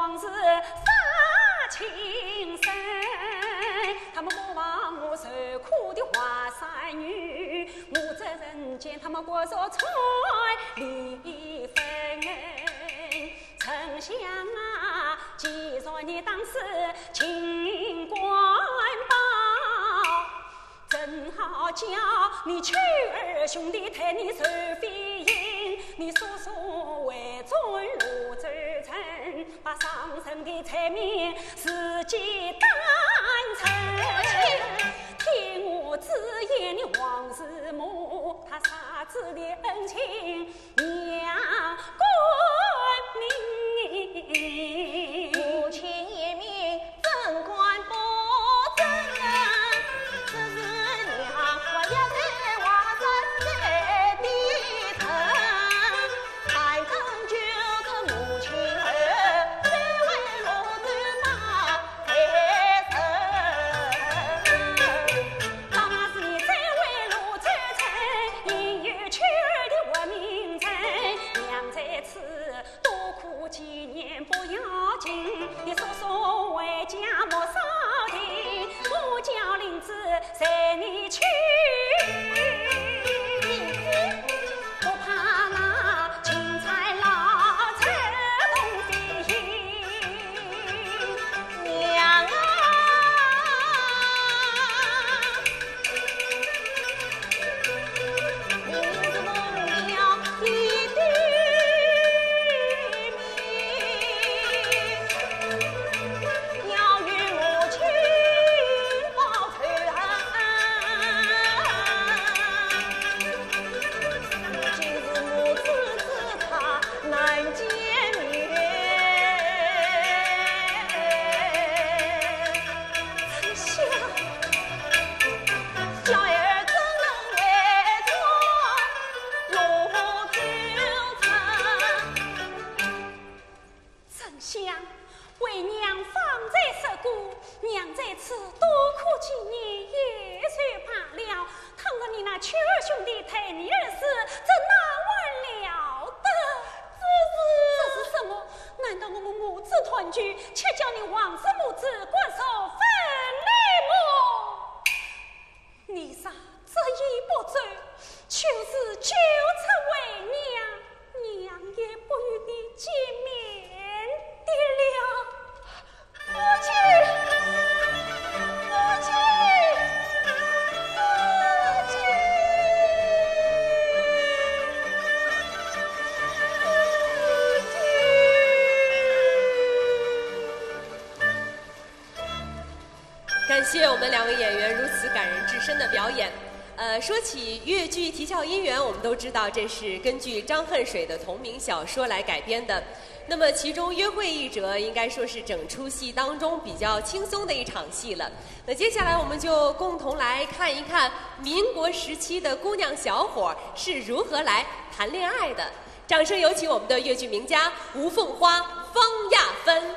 往事杀情深。他们莫忘我受苦的华山女，我这人间他们国色彩礼分。沉香啊，既然你当时情关报，正好叫你去二兄弟替你受飞行，你速速回转泸州城，把上生的罪名自己担承。替我遮掩的王师母，她杀子的恩情 娘管明。母亲英明，怎敢不争？只是娘还要在华山再低头，才能救出母亲儿，再回泸州报仇。 爸爸是你再回泸州城，因有秋儿的活命证。娘在此多苦几年不要紧，你速速回家莫扫地，我叫林子随你去。林子 不怕那钦差老贼动飞行。娘啊，你是蒙了你的命，要与母亲报仇啊！ 今日母子之差难见面。想，娇儿怎能回转泸州城？ 沉香，为娘方才说过，娘在此多苦几年也就罢了，倘若你那秋儿兄弟替你而死，这哪还了得？这是，这是什么？难道我们母子团聚，却叫你王氏母子骨肉分离么？ 你若执意不走，就是救出为娘，娘也不与你见面的了。母亲，母亲，母亲，母亲。 感谢我们两位演员如此感人至深的表演。呃，说起越剧《啼笑姻缘》，我们都知道这是根据张恨水的同名小说来改编的。那么其中约会一折应该说是整出戏当中比较轻松的一场戏了。那接下来我们就共同来看一看民国时期的姑娘小伙儿是如何来谈恋爱的。掌声有请我们的越剧名家吴凤花、方亚芬。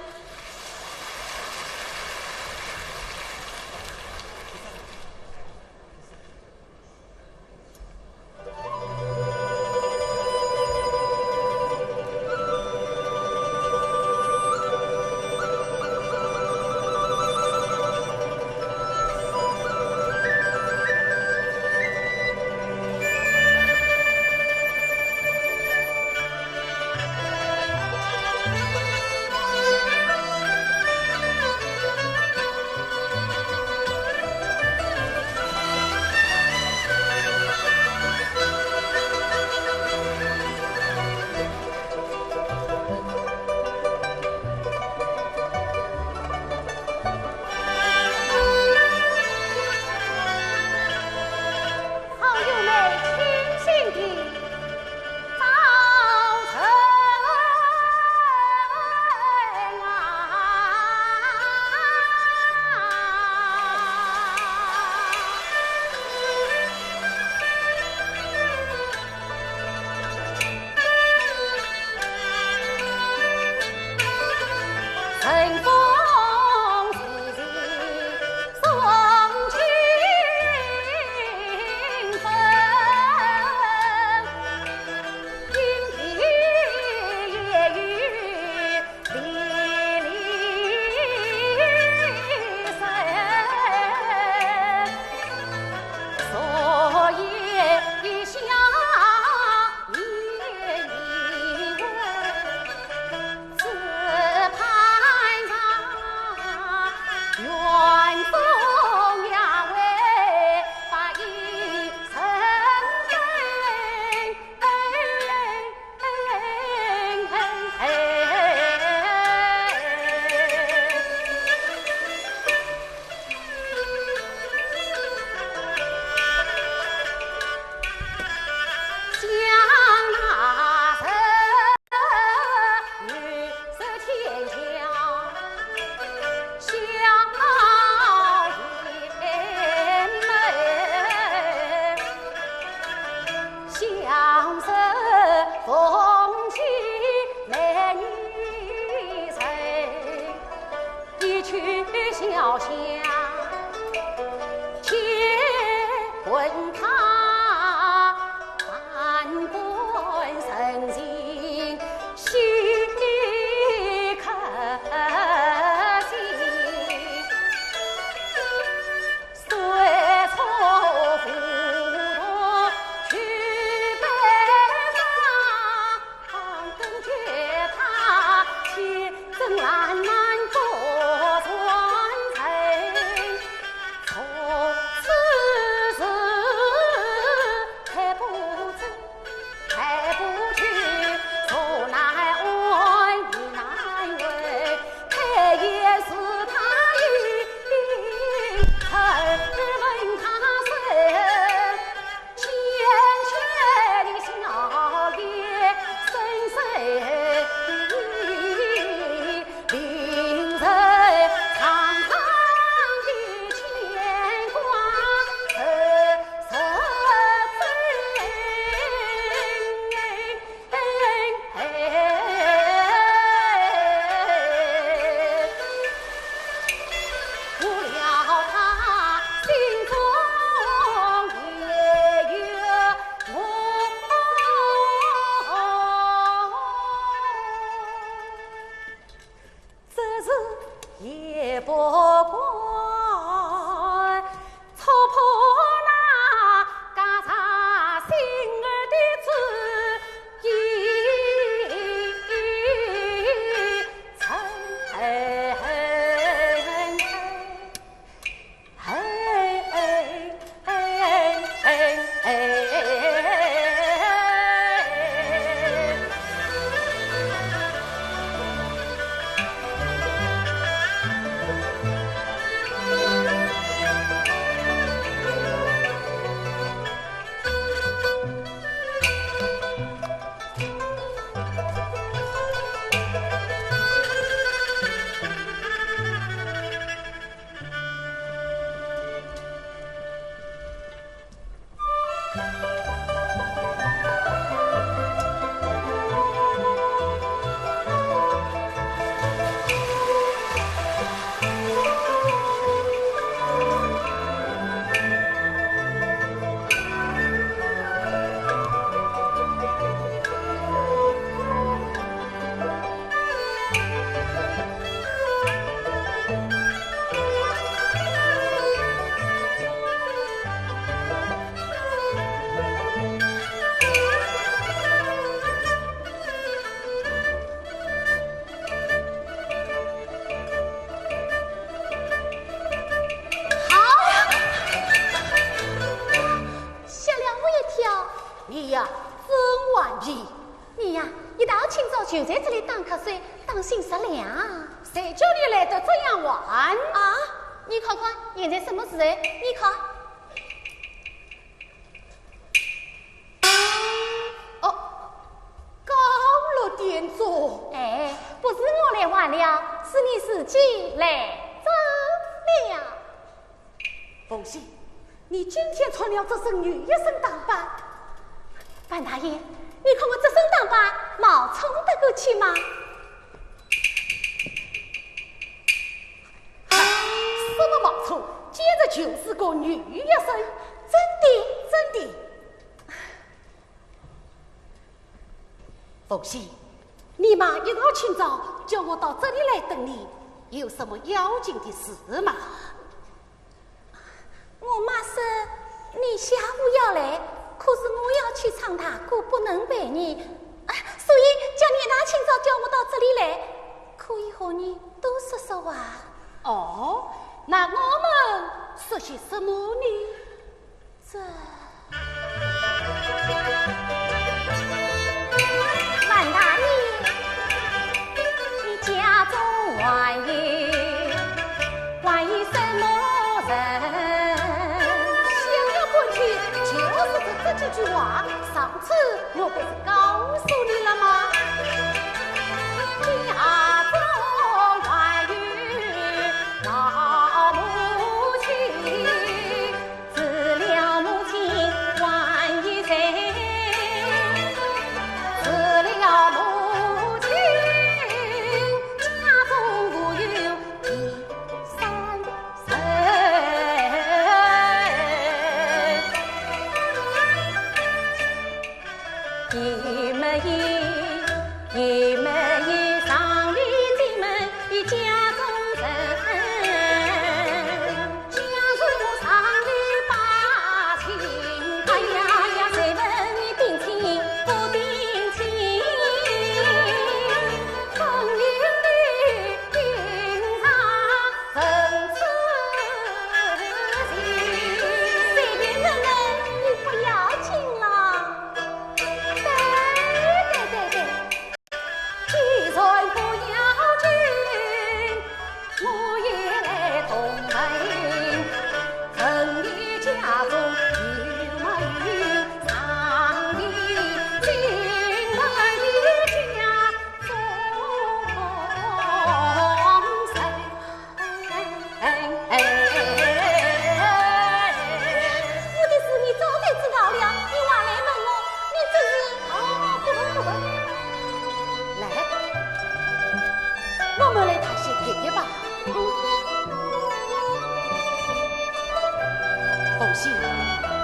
好，吓了我一跳。你呀，真顽皮。你呀，一大清早就在这里打瞌睡，当心着凉。谁叫你来得这样晚？啊，你看看，现在什么时辰？你看。 哦，高了点钟。哎，不是我来晚了，是你自己来早了。凤喜，你今天穿了这身女学生打扮。樊大爷，你看我这身打扮，冒充得过去吗？ 什么冒充？简直就是个女学生。真的，真的。凤喜，你妈一大清早叫我到这里来等你，有什么要紧的事吗？我妈说你下午要来，可是我要去唱大鼓，不能陪你，啊，所以叫你一大清早叫我到这里来，可以和你多说说话。哦，那我们说些什么呢？这，樊大爷，你家中还有，还有什么人？想了半天，就是这，这几句话。上 次我不是告诉你了吗？家中还有老母亲，除了母亲还有谁？除了母亲，家中无有第三人。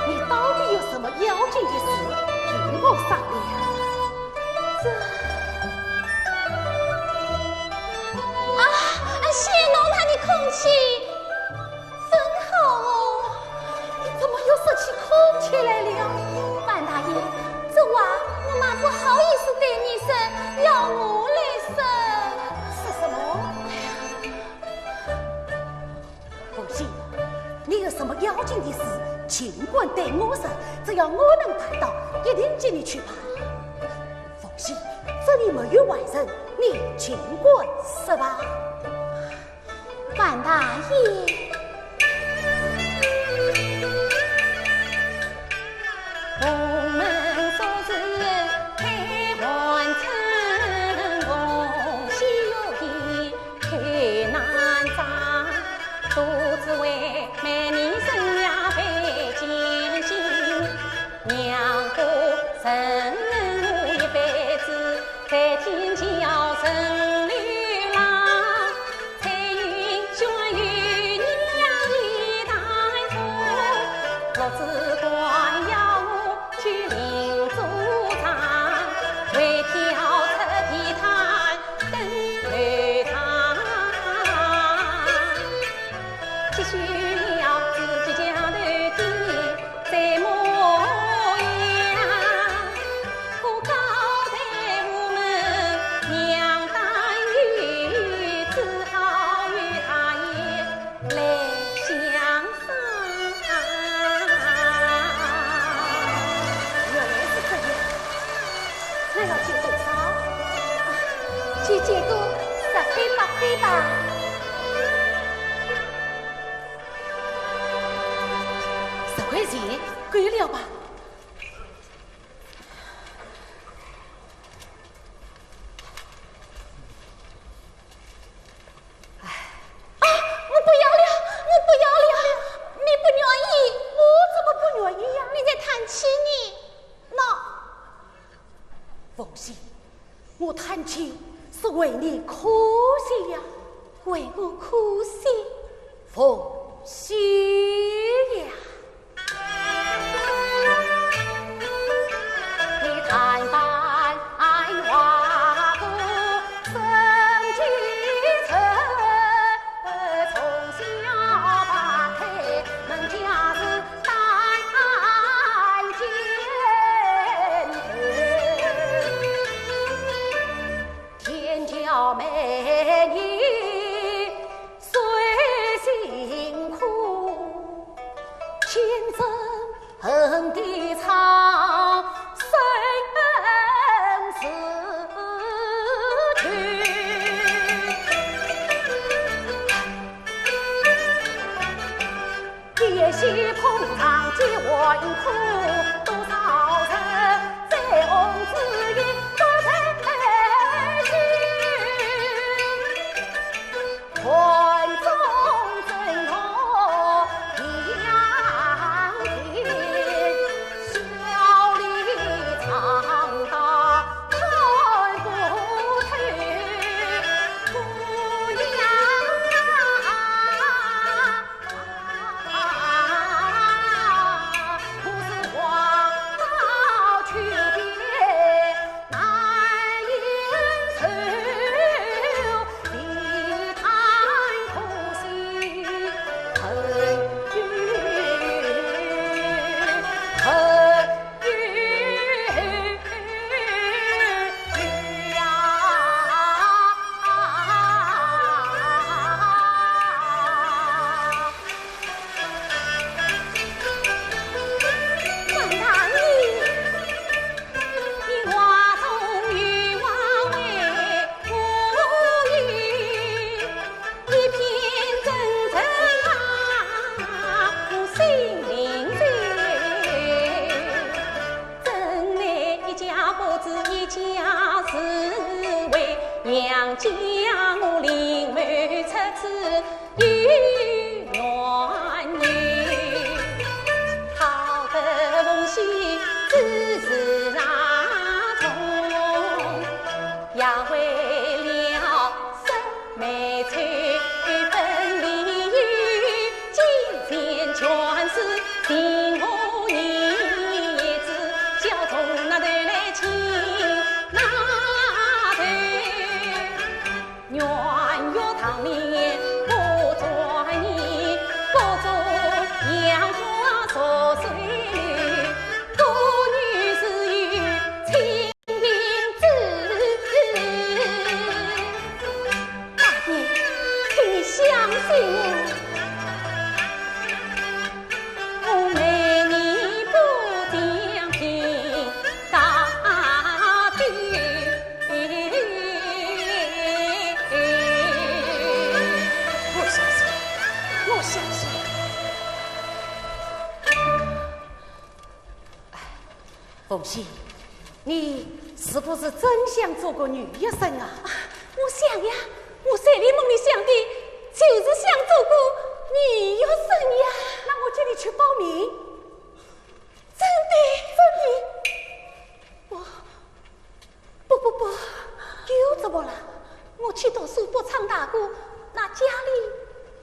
你到底有什么要紧的事，与我商量？这……啊，啊，先弄他的空气，真好哦。你怎么又说起空气来了？樊大爷，这话我蛮不好意思对你说，要我来说。说什么？凤喜，你有什么要紧的事，尽管对我说，只要我能办到，一定替你去办。凤喜，这里没有外人，你尽管说吧。樊大爷。 原来是这样，那要借多少？啊，就借个十块八块吧。十块钱够了吧？ 啊，我不要了，我不要了，你不愿意，我怎么不愿意呀？你在叹气呢？喏。凤喜，我叹气是为你可惜呀。为我可惜？凤喜呀。凤喜，你是不是真想做个女医生啊？啊，我想呀，我睡里梦里想的，就是想做个女医生呀。那我叫你去报名。真的？真的。我 不不不，又怎么了？我去读书不唱大鼓，那家里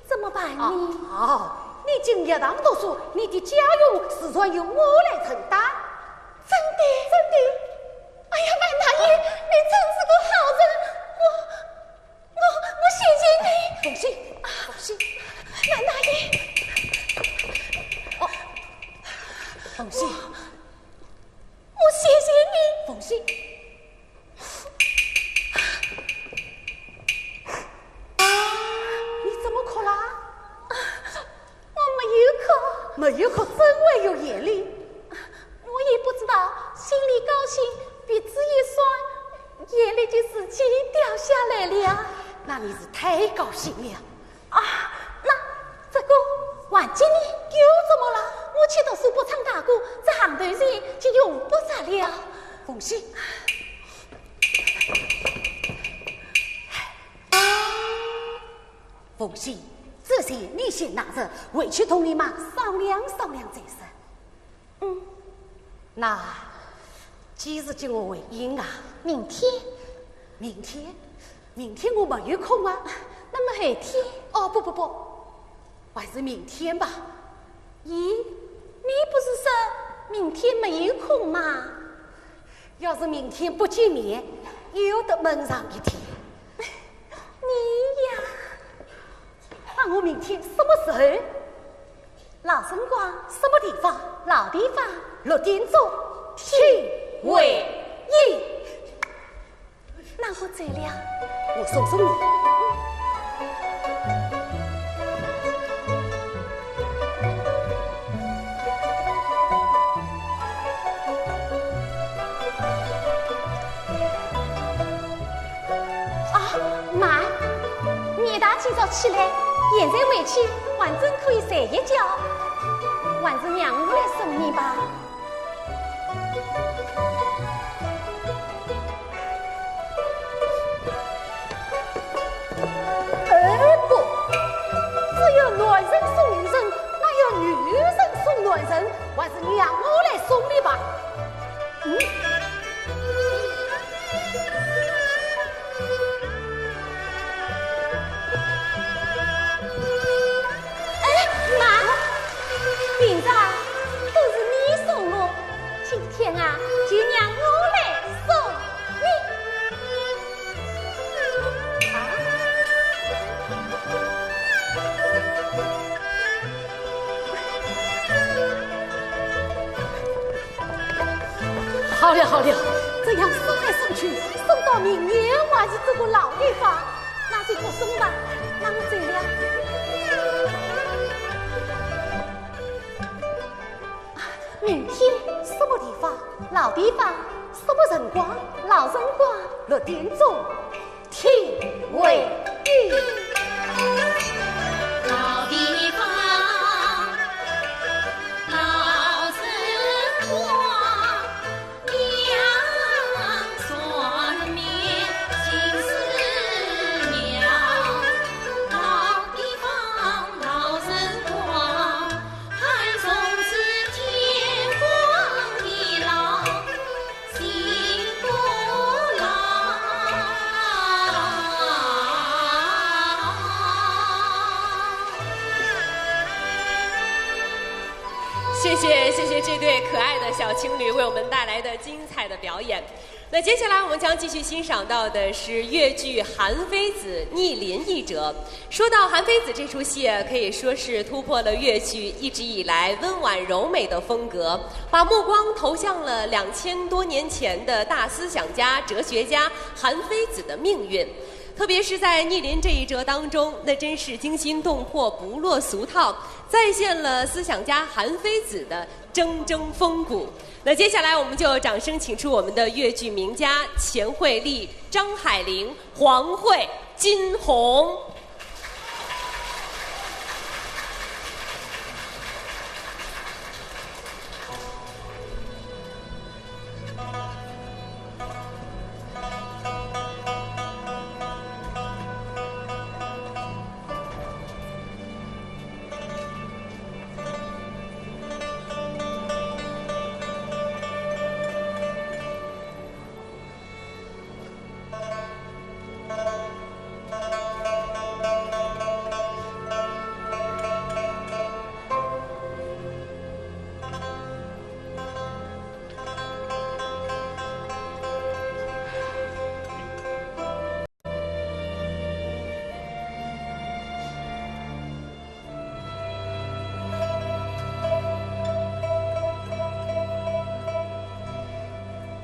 怎么办呢？哦，你进学堂读书，你的家用自然由我来承担。真的？真的。哎呀，樊大爷，你真是个好人，我，我，我谢谢你。凤喜，凤喜，樊大爷。哦，凤喜。 我谢谢你。凤喜，你怎么哭啦？我没有哭。没有哭，怎会有眼泪？我也不知道，心里高兴，鼻子一酸，眼泪就自己掉下来了。那你是太高兴了。 啊，那这个还钱呢？又怎么了？我去读书不唱大鼓，这行头钱就用不着了。凤喜，凤喜，这钱你先拿着，回去同你妈商量商量再说。 嗯，那几时给我回音啊？明天。明天？明天我没有空啊。那么后天？哦，不不不，还是明天吧。咦，你不是说明天没有空吗？要是明天不见面，又得闷上一天。你呀，那我明天什么时候？ 老辰光，什么地方？老地方，六点钟，请回音。那我走了。我送送你。啊，慢，你一大清早起来，现在回去 还真可以睡一觉，还是让我来送你吧。哎，不，只有男人送女人，哪有女人送男人？还是让我来送你吧。嗯。 哎，慢！平常都是你送我，今天啊，就让我来送你。啊？ 好了好了，这样送来送去，送到明年还是这个老地方，那就不送吧，那我走了。啊，明天什么地方？老地方。什么辰光？老辰光。六点钟。 请回音。老地方，老辰光，两船面尽是娘。老地方，老辰光， 寒窗是天荒地老，心不老。谢谢，谢谢这对可爱的小情侣为我们带来的精彩的表演。 那接下来我们将继续欣赏到的是越剧《韩非子·逆鳞》一折。说到《韩非子》这出戏啊，可以说是突破了越剧一直以来温婉柔美的风格，把目光投向了两千多年前的大思想家、哲学家韩非子的命运。特别是在《逆鳞》这一折当中，那真是惊心动魄、不落俗套，再现了思想家韩非子的铮铮风骨。 那接下来我们就掌声请出我们的越剧名家钱惠丽、张海玲、黄慧、金红。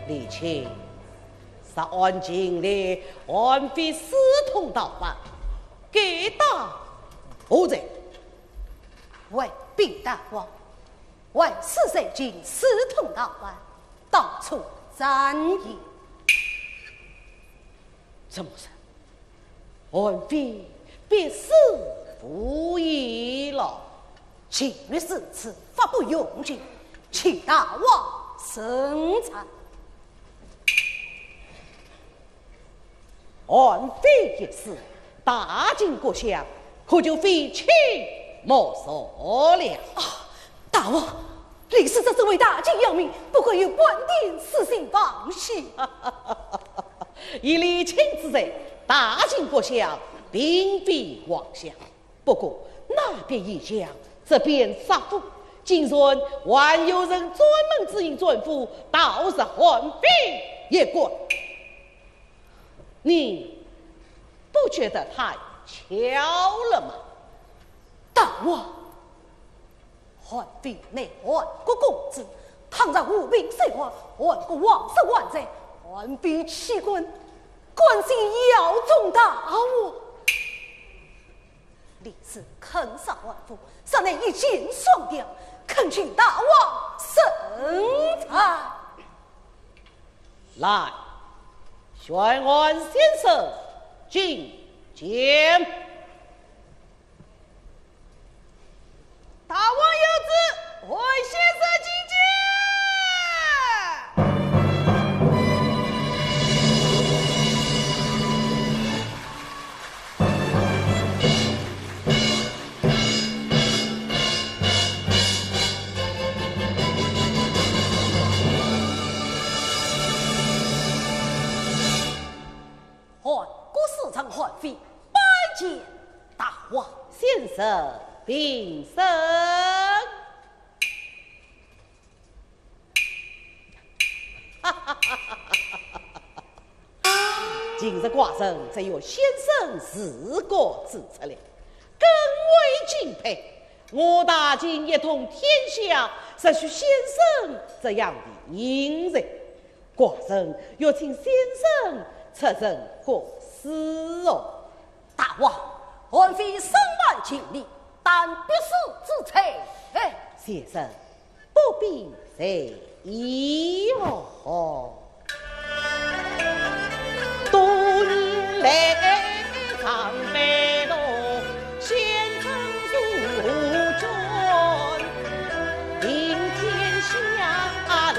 李卿，杀安秦烈，韩非私通大患，该打何罪？为避大王，为私罪行私通大患，当初斩也。怎么说？ 韩非必死无疑了。既然如此，法不容情，请大王审判。韩非一死，大秦国相可就废寝莫索了。啊，大王，李使者身为大秦要民，不敢有半点私心妄心。以李卿之罪，大秦国相并非妄想。不过，那边已降，这边杀夫，竟然还有人专门指引奸夫，盗贼韩非也敢。你不觉得太巧了吗？大王，韩非乃韩国公子，倘若无凭是据，韩国王室万岁，韩非岂敢甘心效忠大王？李斯肯杀韩馥，实乃一箭双雕，恳请大王圣裁。来，宣韩先生觐见。 大王有旨，韩先生觐见。韩国使臣韩非拜见大王。先生平身。今日寡人只有先生自个指出来，更为敬佩。我大秦一统天下，实需先生这样的英才。寡人要请先生出任国师哦。 大王，韩非身犯禁令，担必死之罪。哎，先生不必在意哦。多年来常被奴先生如何转，平天下离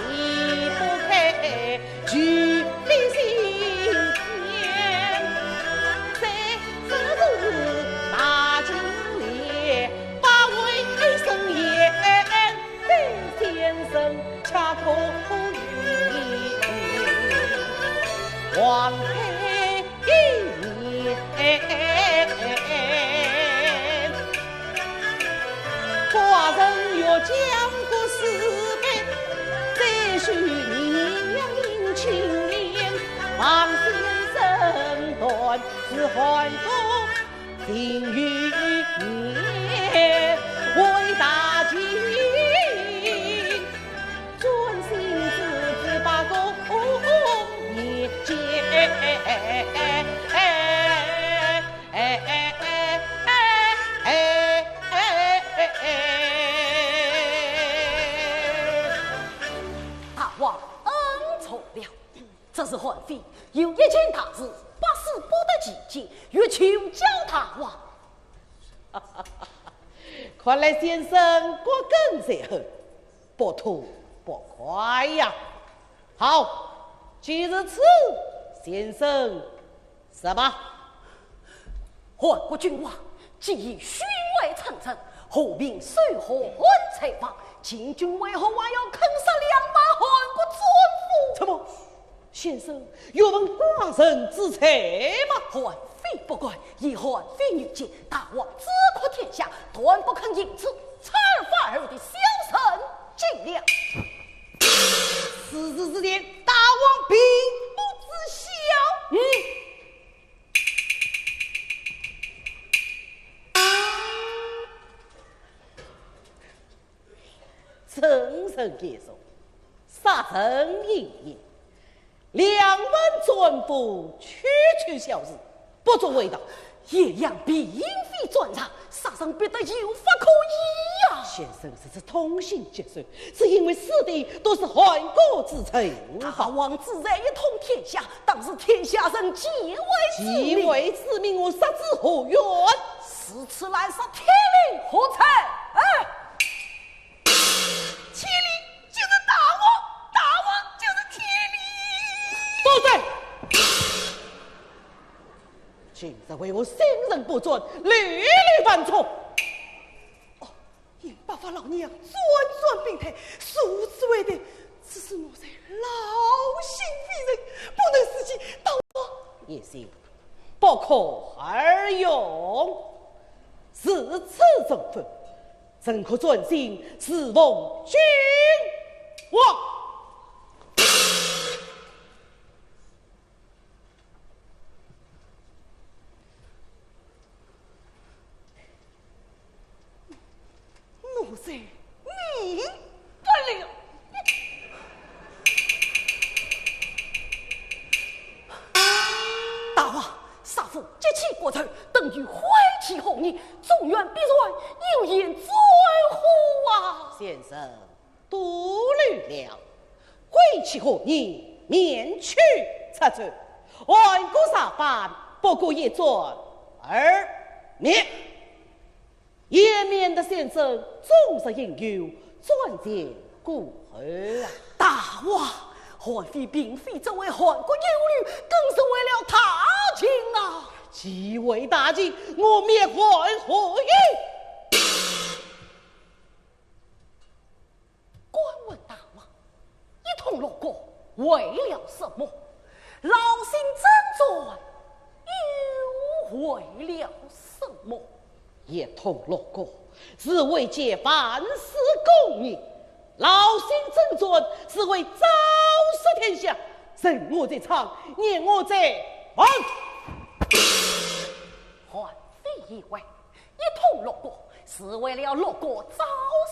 不开 大王恩重了。这是韩非有一件大事，百思不得其解，欲求教大王。看来先生骨根深厚，不吐不快呀。好，既如此，先生 是吧？韩国君王既已许配称臣，何必收回韩采访？秦军为何还要坑杀两百韩国战夫？怎么？先生有闻寡人之罪吗？韩非不敢，以韩非愚见，大王治国天下，断不肯因此。采访而后的小人尽量。此事之前，大王并不知晓。嗯。 真正该说，杀人莺莺，两万转府，区区小事，不足为道。贤相并非专杀，杀人必得有法可依呀。先生，这是痛心疾首，只因为死的都是汉国之臣。大王之才，一统天下，当是天下人皆为之命。皆为之命，我杀之何怨？如此拦杀，天理何在？哎，天理就是大王，大王就是天理。住嘴！今日为何心神不转，屡屡犯错？哦， 因白发老娘专专病榻，如此为的，只是奴才老心非人，不能自己到。贤相，不可而用。如此重负，怎可专心侍奉君王？ 奴才明白了。大王，杀父及其国仇，等于毁其后业，中原必然有言在乎啊。先生， 多虑了，毁其后业，免去掣肘。汉国造反，不过一战而灭，也免得先生终日饮酒，瞻前顾后啊。大王，韩非并非只为汉国忧虑，更是为了大秦啊。既为大秦，我灭韩何用？ 敢问大王，一统六国为了什么？劳心征战又为了什么？一统六国是为解万世功业，劳心征战是为昭示天下，任我在唱，念我在哼。韩非以为， 一统六国是为了六国昭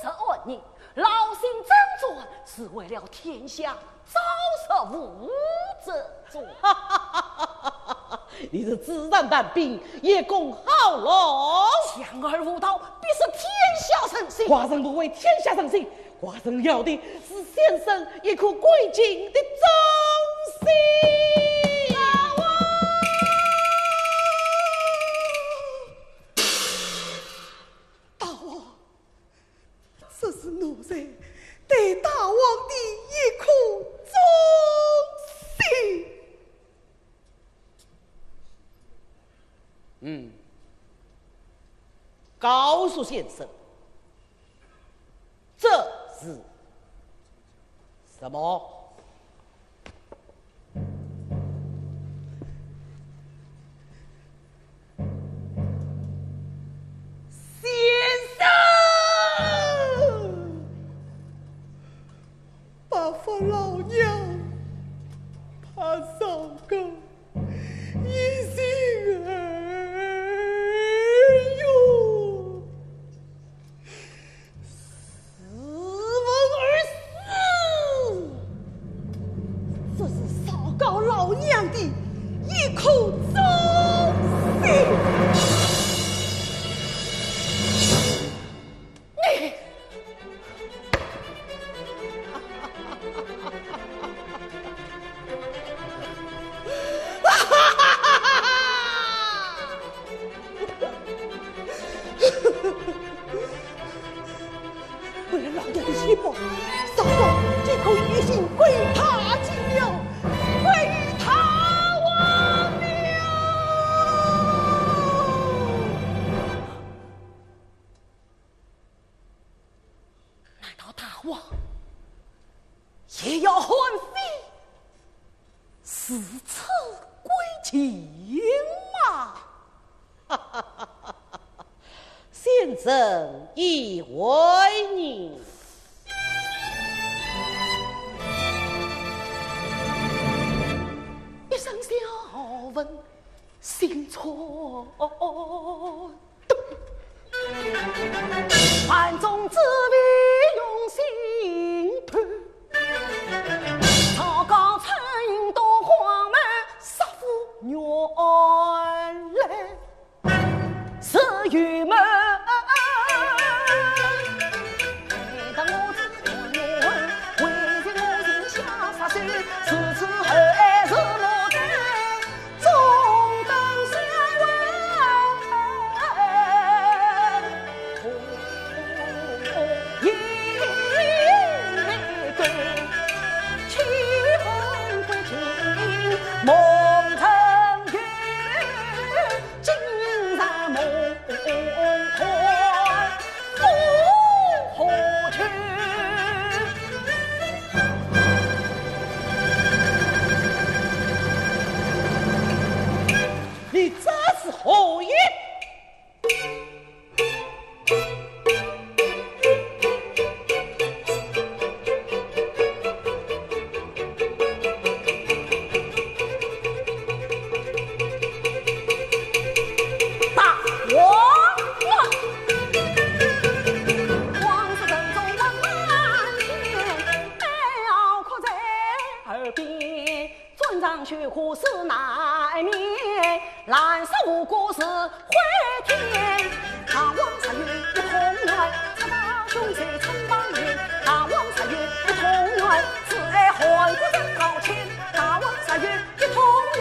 示安宁，劳心征战是为了天下昭示无争端。你是纸上谈兵，叶公好龙。强而无道，必失天下人心。寡人不为天下人心，寡人要的是先生一颗归京的忠心。大王，这是奴才对大王的一颗忠心。嗯，告诉先生，这是什么？ 先生，白发老娘怕赵高一心二用， 自刎而死，这是赵高老娘的一颗忠心。你，为了老娘的希望，赵高竟可一心归于大秦了，归于大王了。难道大王也要韩非 如此贵贱吗？先生意会呢？一声笑问心错动。 盘中紫薇用心判，赵高春云多梦成云，今日梦幻复何去？你这是何意？ 大王啊！往事尘中问难眠，哀号哭在耳边。 断肠秋波思难眠，烂石无辜是灰天。大王若有一痛爱，赤道雄才称霸年。大王若有一痛爱，慈爱汉国人高亲。大王若有一痛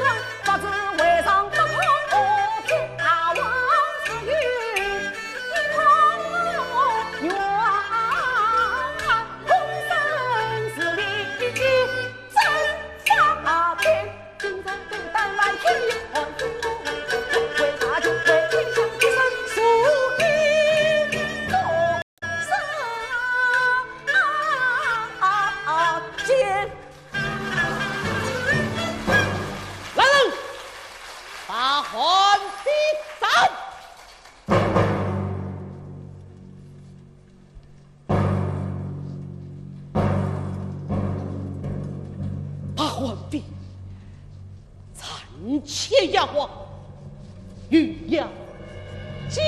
爱，法治为上不可和天。大王若有一痛爱，功成事立。 来人，把皇帝斩！ 把皇帝暂且押往御阳监。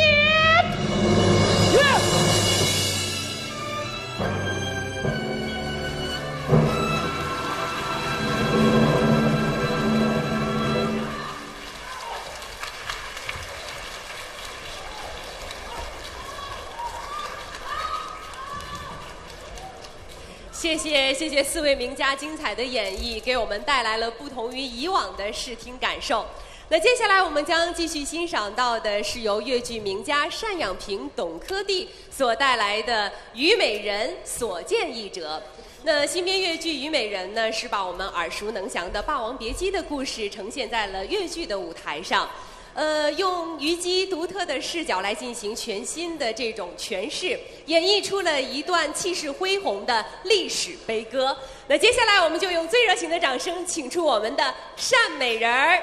谢谢，谢谢四位名家精彩的演绎，给我们带来了不同于以往的视听感受。那接下来我们将继续欣赏到的是由越剧名家单养平、董科第所带来的《虞美人》所见一折。那新编越剧《虞美人》呢，是把我们耳熟能详的《霸王别姬》的故事呈现在了越剧的舞台上。 呃，用虞姬独特的视角来进行全新的这种诠释，演绎出了一段气势恢宏的历史悲歌。那接下来，我们就用最热情的掌声，请出我们的单美人儿。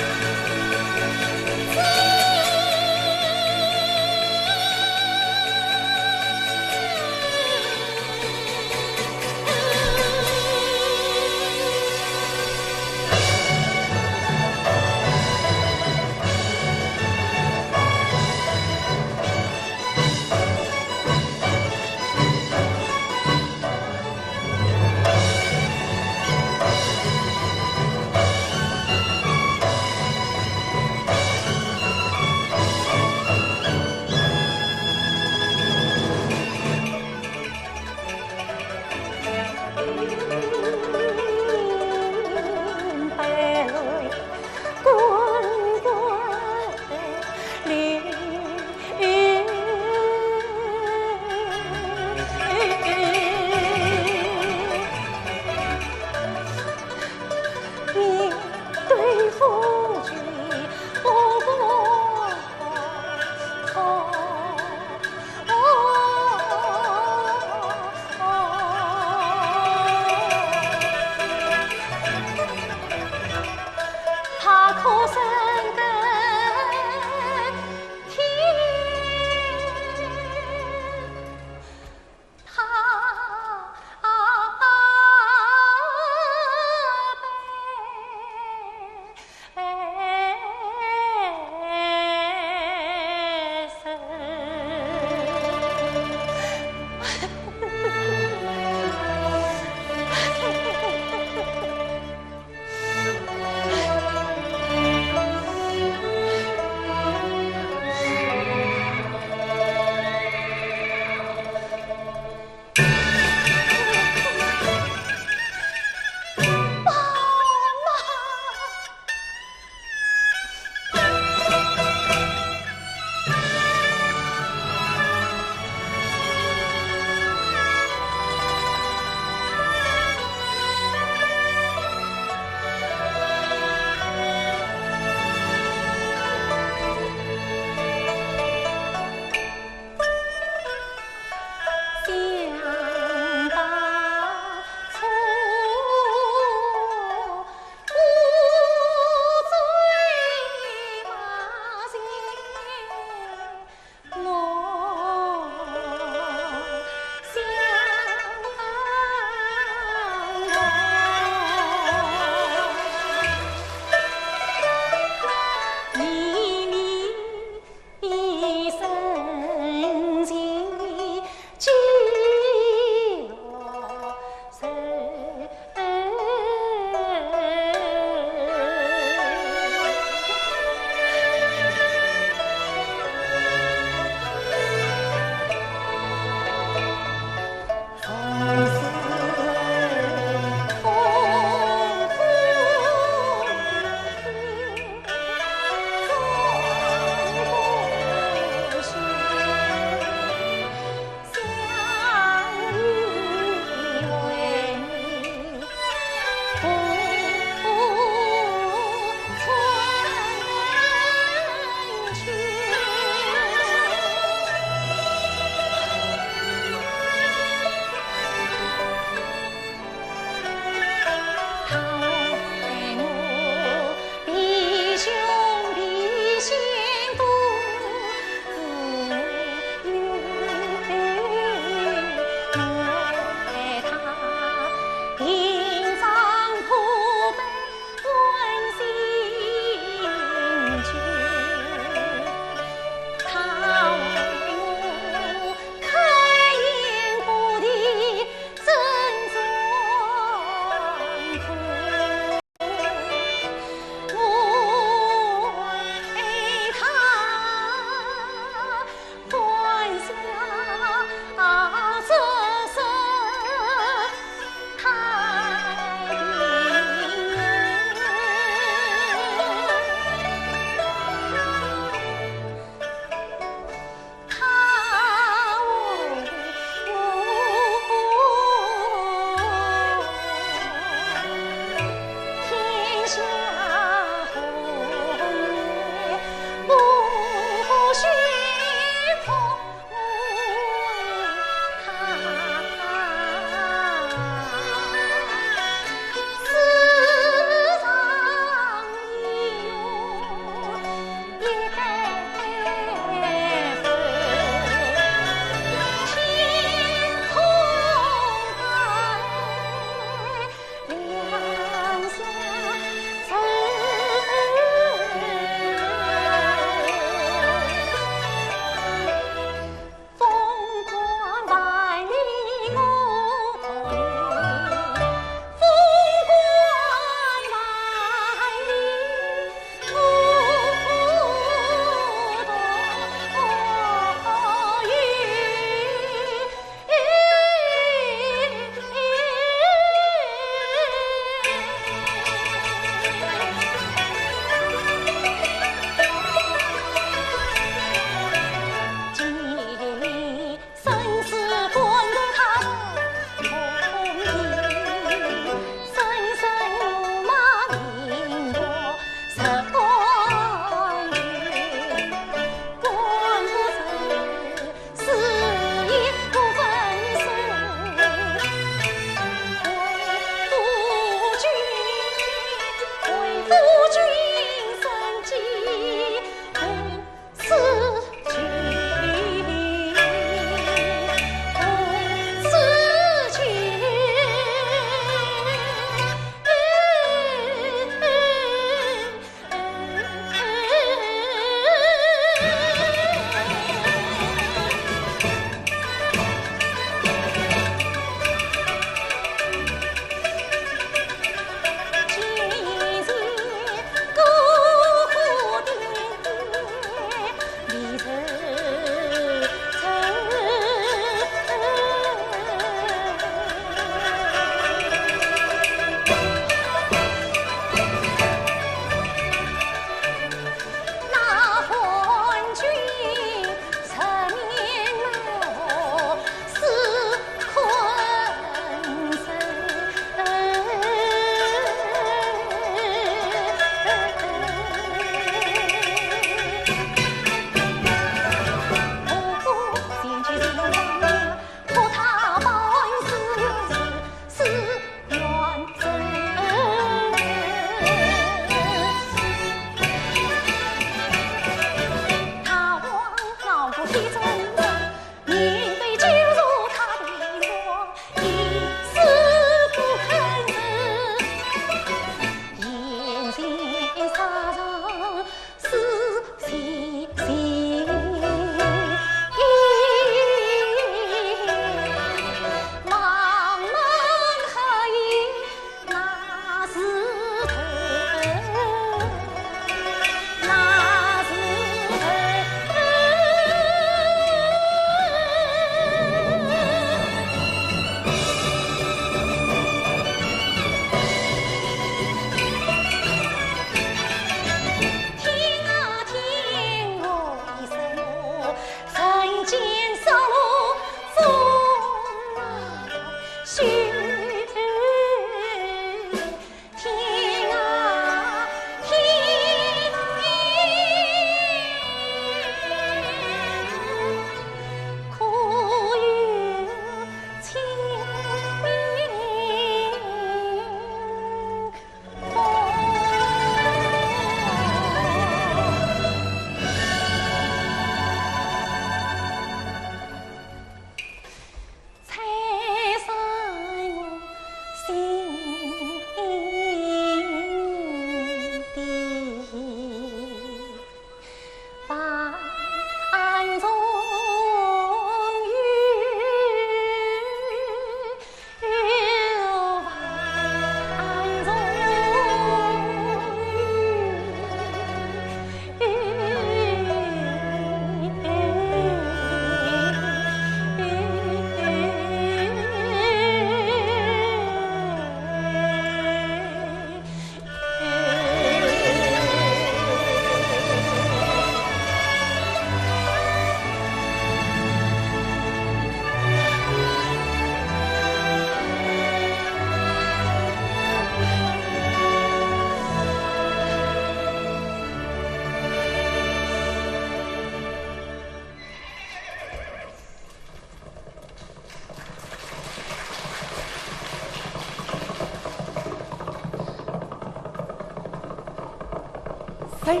谁？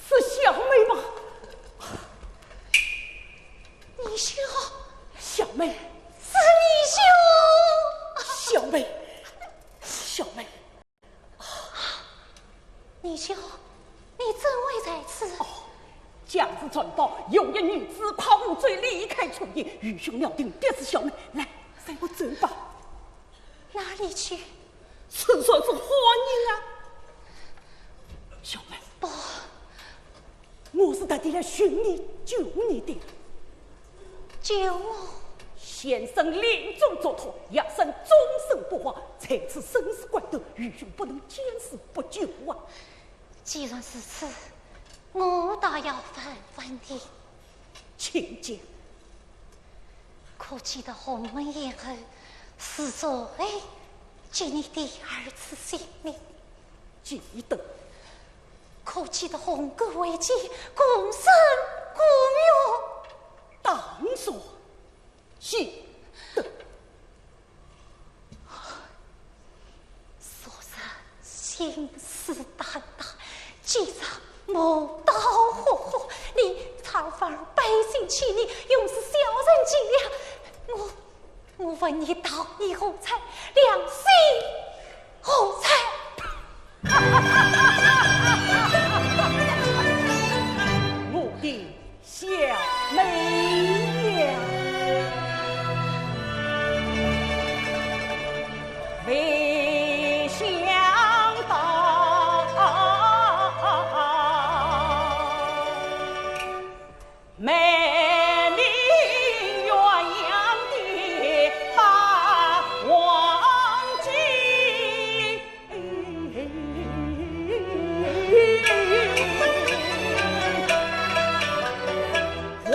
是小妹吗？你兄？小妹。是你兄？小妹，小妹。 你兄，你怎会在此？哦，将士传报，有一女子跨湖水离开初夜，愚兄料定必是小妹。来，随我走吧。哪里去？此处是荒野啊。小妹。不。 我是特地来寻你，救你的。救我？先生临终嘱托，夜深终身不好，在此生死关头，愚兄不能见死不救啊。既然如此，我倒要问问你。请讲。 可记得鸿门宴后，是谁给你的二次性命？记得。可记得鸿沟危机，共生共荣？当然记得。 昨日信誓旦旦，今日磨刀霍霍，你差番背信弃义，用是小人计了。我，我问你道义何在，良心何在？我的 小妹呀，未想到美名远扬的八王金。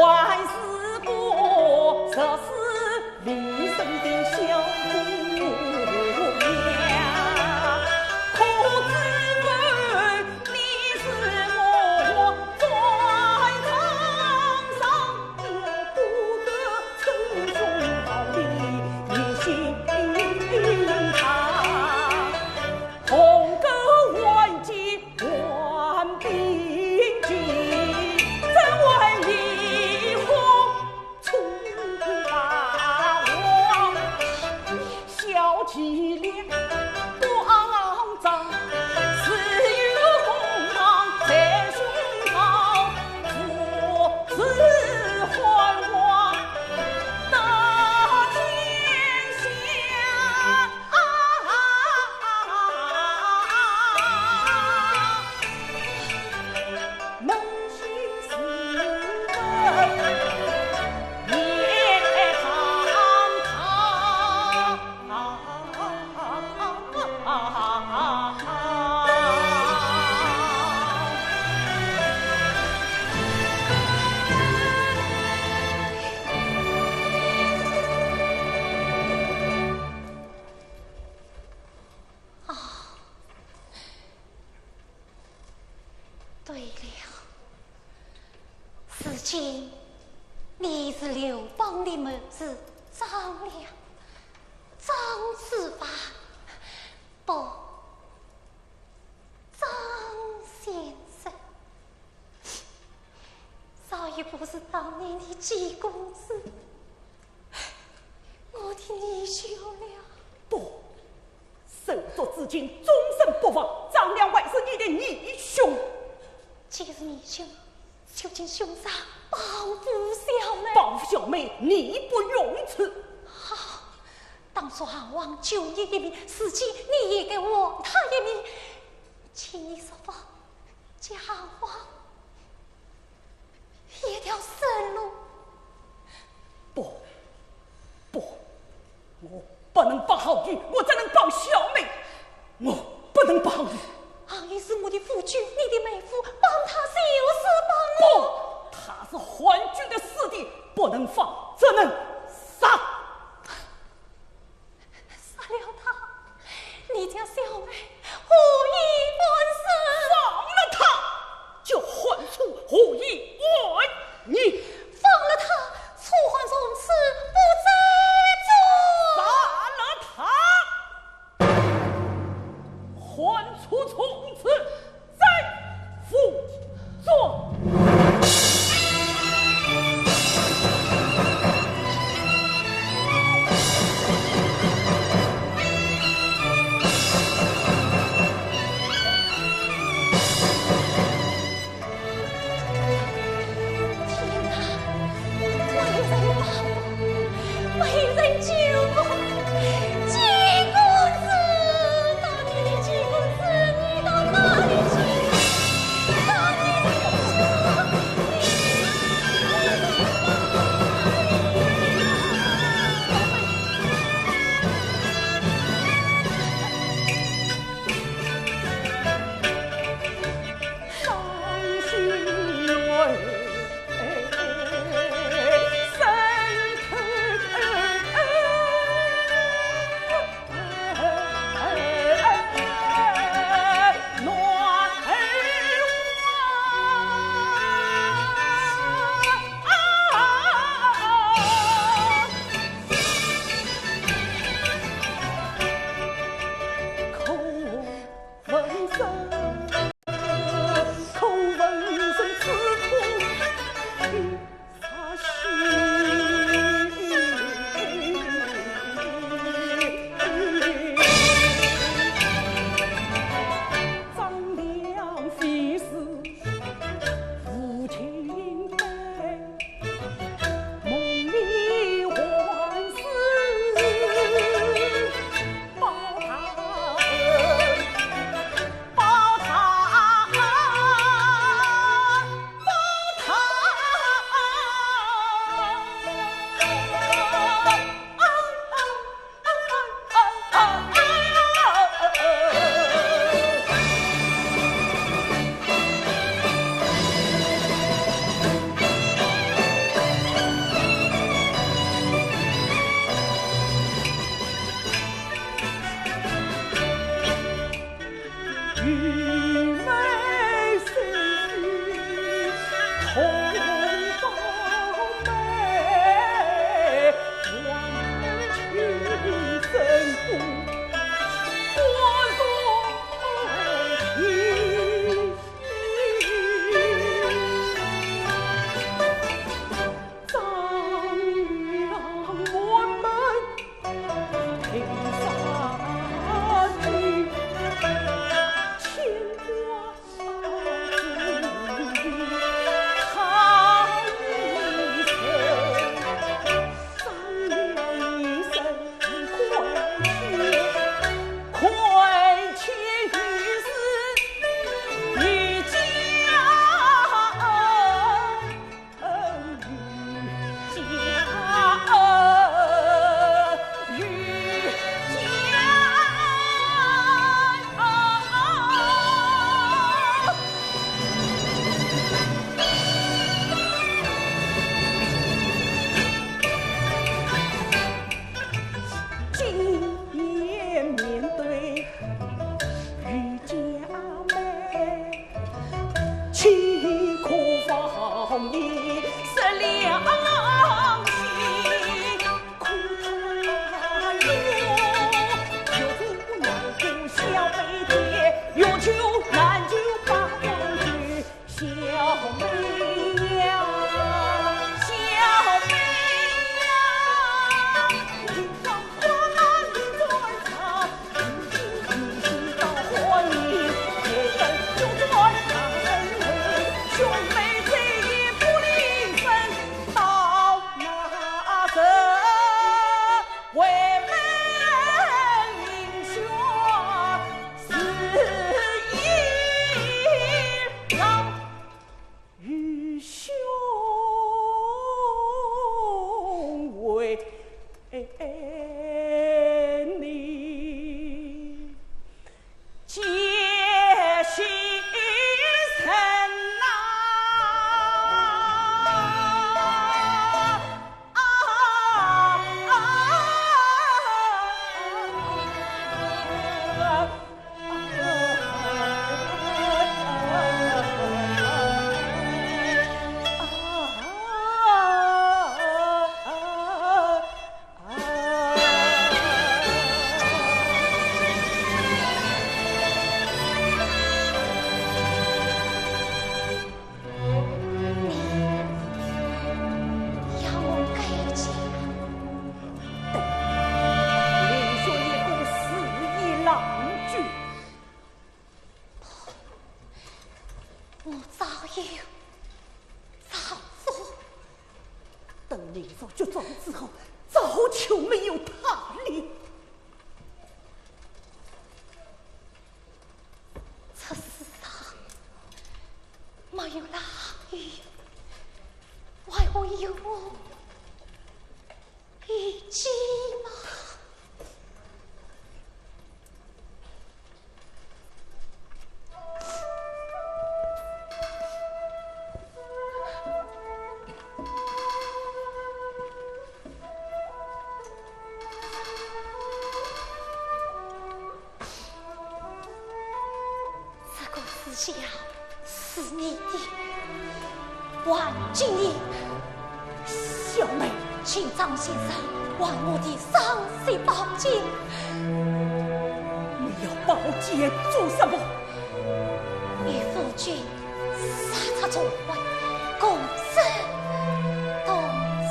还是个十四未生的小姑娘，可知你是我在床上也不得称兄道弟，你心大。 同个环境换兵器，怎会竟你是刘邦的谋士张良，张子发，不，张先生。少爷不是当年的季公子，我的义兄了。不，手足之情终身不忘，张良还是你的义兄。既是义兄， 就请兄长保护小妹。保护小妹，义不容辞。好，当初韩王救你一命，如今你也该还他一命。请你说法，给韩王一条生路。不，不，我不能帮项羽，我只能帮小妹，我不能帮项羽。项羽是我的夫君，你的妹夫，帮他就是帮我。不，他是汉军的子弟，不能放，只能杀。杀了他，你家小妹何以完生？放了他，叫汉初何以完？你放了他，楚汉从此不再者。杀了他，汉初从此再无作。天哪，没人帮我，没人救我。季公子，大胆的季公子，你到哪里去？大胆的季公子，你到哪里去？你。 你要我改嫁？对，你说一个死也郎君。我早有丈夫。等你做绝种之后，早就没有他了。 这世上没有了好意，还会有我一己吗？ 这个紫霞是你的，还给你。小妹，请张先生还我的双截宝剑。你要宝剑做什么？与夫君 杀出重围，共生共死。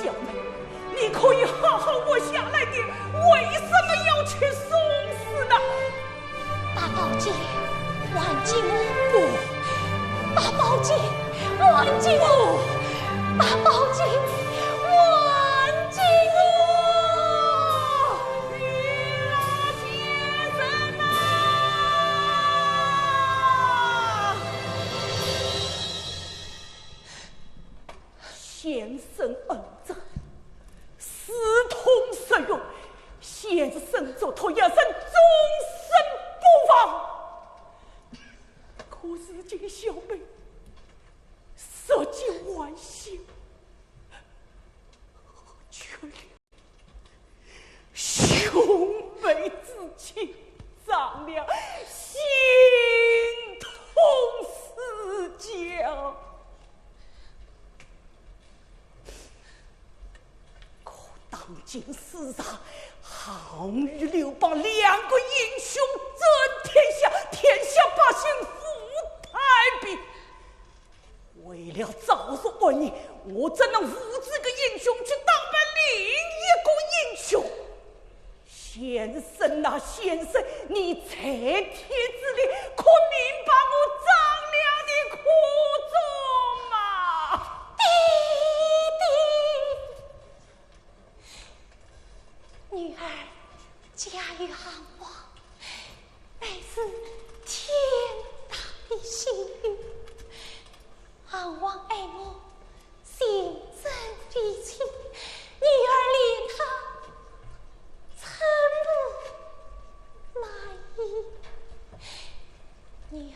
小妹，你可以好好活下来的，为什么要去送死呢？把宝剑还给我！不。把宝剑还给我！不。把宝剑还给我！ 先生恩在，死痛石勇，先生嘱托一声，终身不忘。可如今小妹日久还休，却连 兄妹之情，丈娘心痛似焦。可当今世上，项羽、刘邦两个英雄争天下，天下百姓服太平。 为了昭雪爱你，我怎能无知个英雄去打败另一个英雄？先生啊，先生，你在天之灵，可明白我丈娘的苦衷吗？爹爹， 女儿嫁与项王，乃是天大的幸运。项王爱我心生非亲，女儿怜他寸步难移。 女儿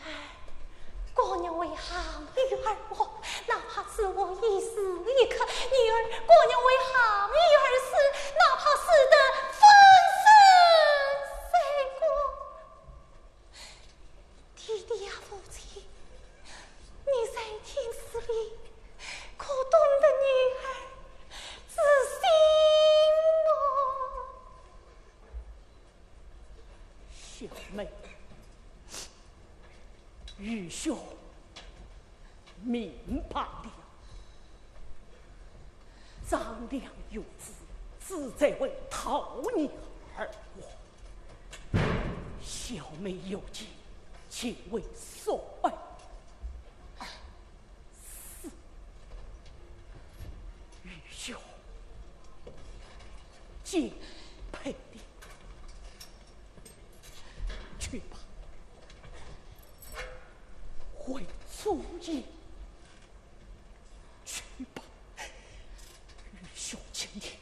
甘愿为项羽而活，哪怕是活一时一刻。女儿甘愿为项羽而死，哪怕死得粉身碎骨。爹爹呀，父亲，你在天之灵，可懂得女儿之心哦。 小妹，愚兄明白了。丈娘有旨，只在为讨你而活。小妹有情，情为所爱。 愚兄敬佩你。去吧，回祖茔。去吧，愚兄敬你。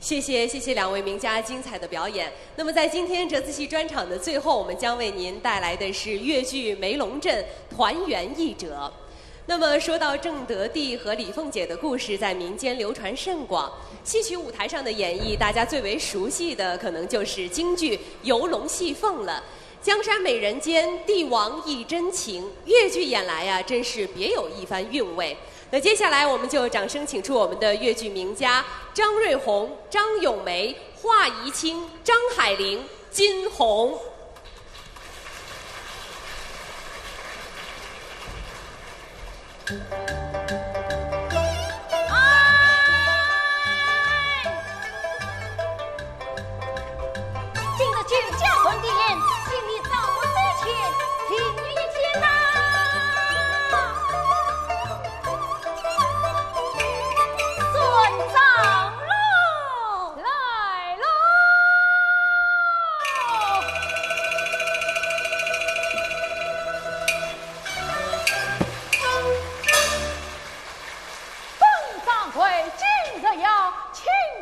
谢谢，谢谢两位名家精彩的表演。那么在今天折子戏专场的最后，我们将为您带来的是越剧梅龙镇团圆一折。那么说到郑德弟和李凤姐的故事，在民间流传甚广。戏曲舞台上的演绎，大家最为熟悉的可能就是京剧《游龙戏凤》了。江山美人间，帝王亦真情，越剧演来啊，真是别有一番韵味。那接下来，我们就掌声请出我们的越剧名家张瑞红、张咏梅、华仪清、张海玲、金红。今日九家团圆，请你到我跟前，听一见呐。算账喽！来喽！本掌柜今日要亲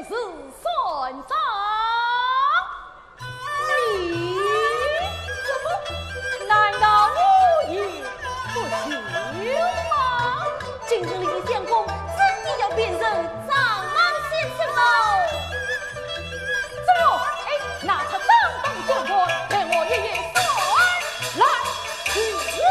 自算账。 你怎么？难道我也不行吗？今日李相公真的要变成账房先生喽？怎么？哎，拿出账本给我，待我一一算来。是。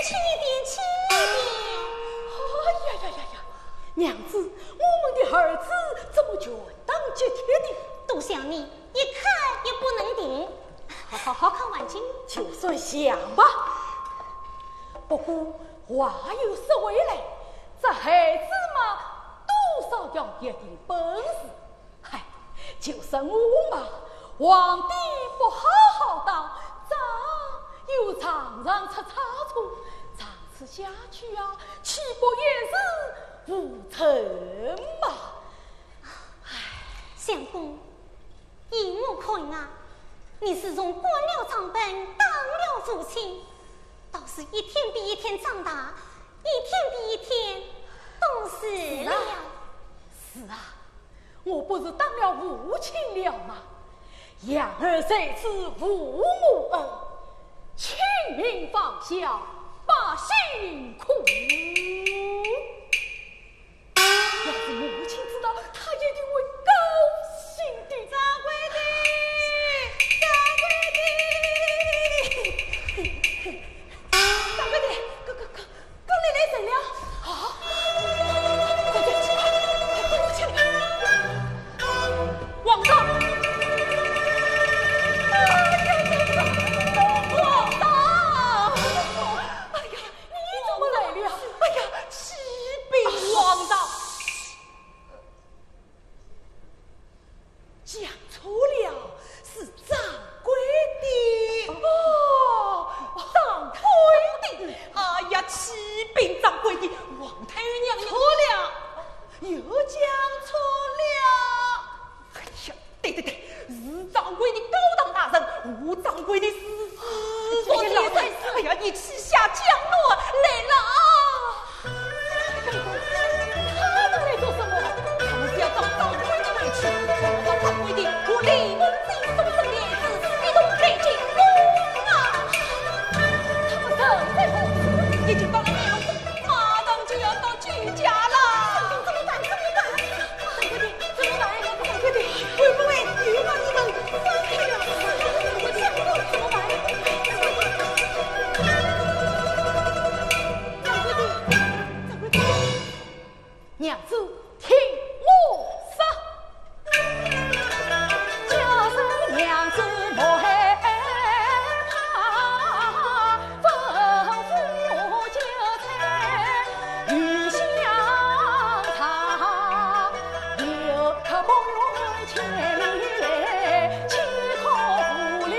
轻一点，轻一点。哎呀呀呀呀，娘子，我们的儿子怎么拳打脚踢的？都像你，一看也不能停。好好好，看碗巾。就算像吧。不过话又说回来，这孩子嘛，多少要有点本事。 嗨，就说我嘛，横竖不好好当，仗又常常出差错，长此下去啊，岂不一事无成嘛？唉。相公，依我看啊，你自从官了账本，当了父亲，倒是一天比一天长大，一天比一天懂事了。是啊，是啊， 我不是当了父亲了吗？养儿在子，父母恩，亲命报效，百姓苦。要是母亲知道，她一定会高兴的。掌柜的，掌柜的，掌柜的，快快快， 官来来人了。啊！快点起来，快点起来。王丈！哎呀，王丈！哎呀，你怎么来了？哎呀，启禀王丈。 讲错了，是掌柜的。哦，掌柜的。哎呀，启禀掌柜的，王太娘娘。错了，又讲错了。哎呀，对对对，是掌柜的高堂大人，吴掌柜的是，是，哎呀，老太师，哎呀，你气下江南来了啊！ 他们来做什么？他们是要找掌柜的来去，找掌柜的，我李梦金送身的孩子，一同带进宫啊！他们人在何处？已经到了梅龙镇，马上就要到舅家了。怎么办？怎么办？掌柜的，怎么办？掌柜的，会不会又把你们分开了？怎么办？ 娘子，听我说。叫声娘子莫害怕，吩咐就在御香堂，有客不远千里来，岂可无礼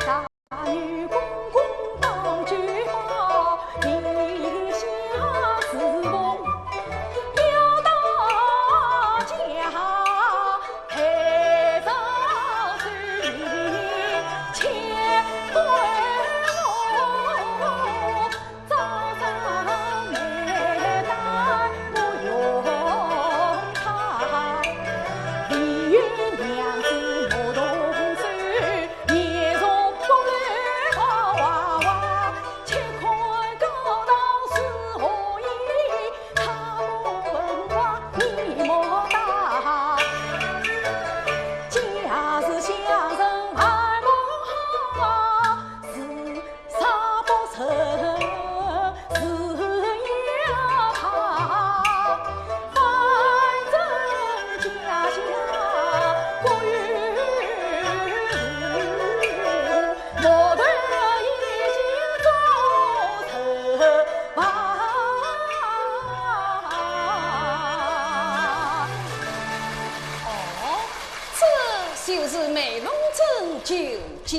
大女公公当酒保，地下侍奉表大家，配造水千官。 哦，这就是梅龙镇舅家。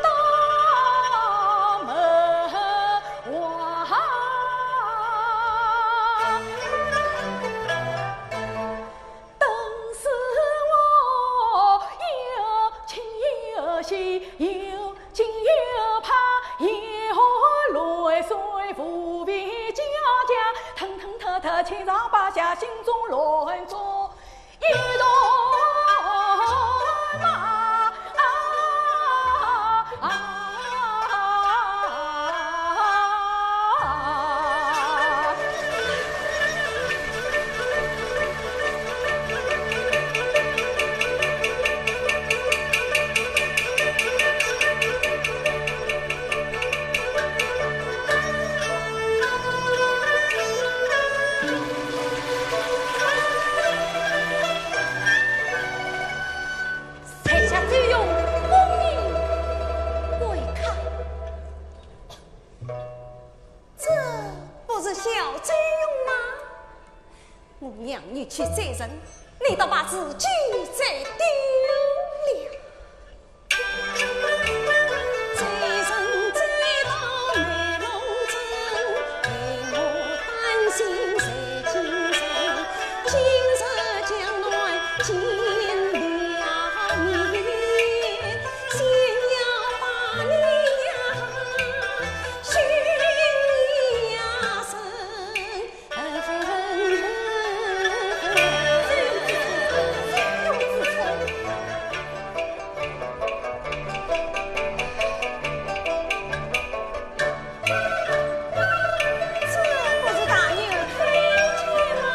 大门外。又惊又怕，又乱，随无边家家，腾腾特特，千上八下，心中乱作一团麻。啊啊啊！在下周瑜，恭迎贵客。这不是小周瑜吗？我让你去追人，你倒把自己追丢了。 这不是大人推举吗？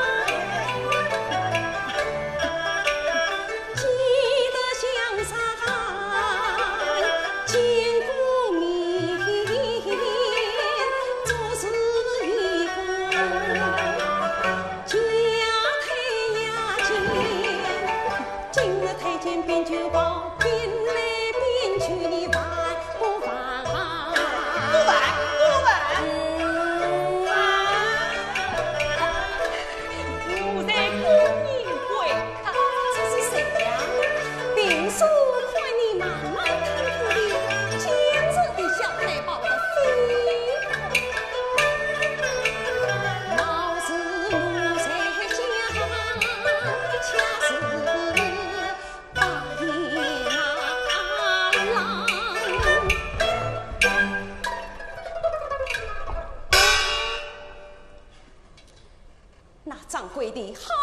那张贵娣好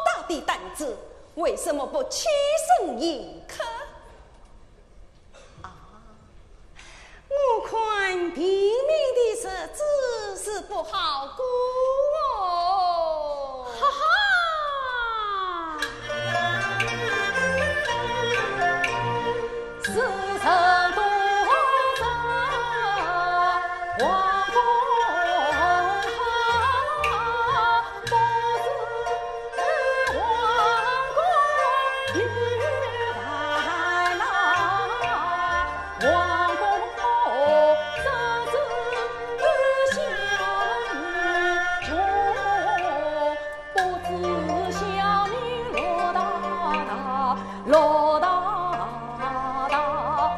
大的胆子，为什么不起身迎客？啊，我看平民的日子是不好过哦。哈哈！ 老大大，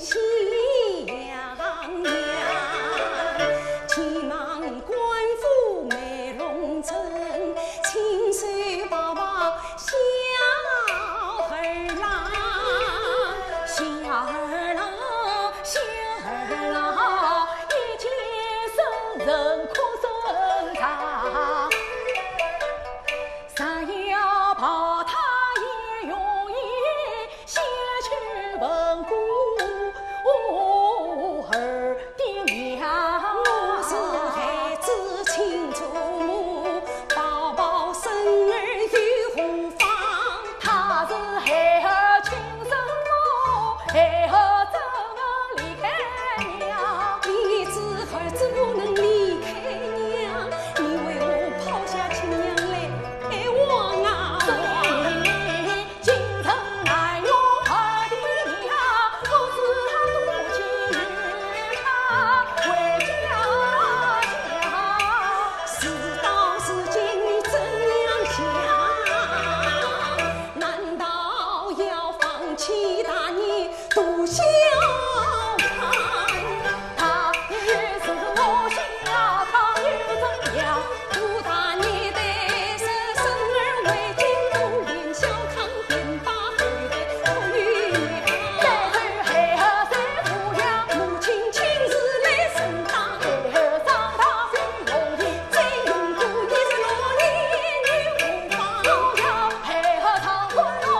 喜洋洋，前往官府美容城，亲手抱抱小儿郎，小儿郎，小儿郎，一见生人哭声长。 若要抱他也容易，先去问过我的娘。我是孩子亲祖母，抱抱孙儿又何妨？他是孩儿亲生母，孩儿怎能离开娘？你知儿子不能离开娘，你为何抛下亲娘来？ 哎，王啊，王！今日难容儿的娘，不知她多情与他回家乡。事到如今你怎样想？难道要放弃大义 独小康？大义是我小康又怎样？不大义的是生儿为君，独怜小康便把后代不育养。再说孩儿谁抚养？母亲亲自来承担。孩儿长大谁奉养？再用功也是劳力又何妨？我要孩儿上官龙，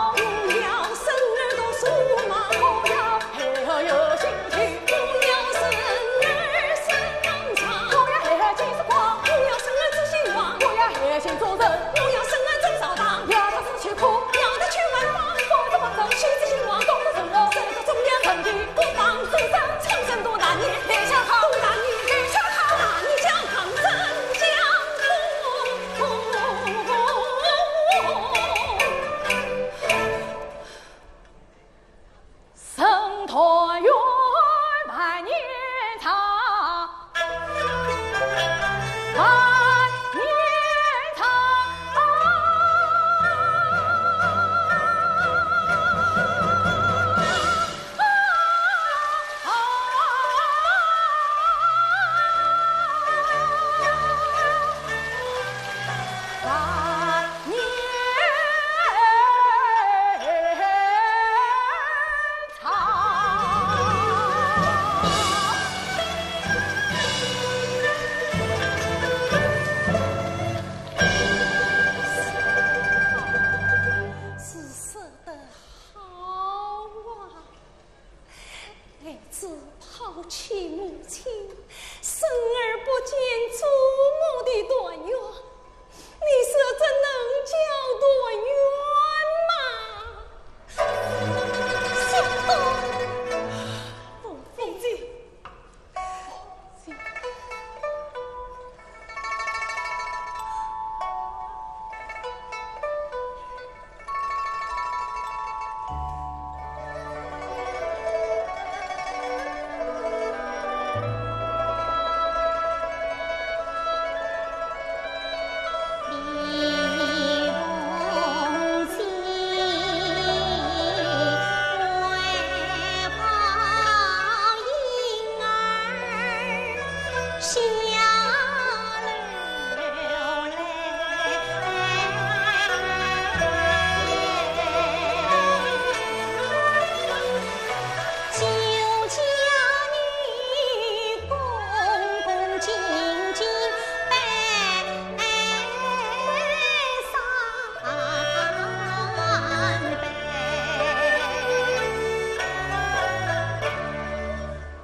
我要孙儿读书嘛，我要 孩儿有心情，我要孙儿身浪长，我要孩儿见识广，我要孙儿做兴旺，我要孩儿先做人，我要孙儿做朝堂，要他出去哭，要他去玩耍，做得风生，去仔兴旺，做得顺风，受得忠良，成帝国防，做得昌盛，多大义，立小康，多大义，立小康，大义小康，真相通。 承团圆万年长，万年长。是说得好啊，孩子抛弃母亲，孙儿不见祖母的团圆， 你说这能叫团圆吗？相公，凤姐，凤姐。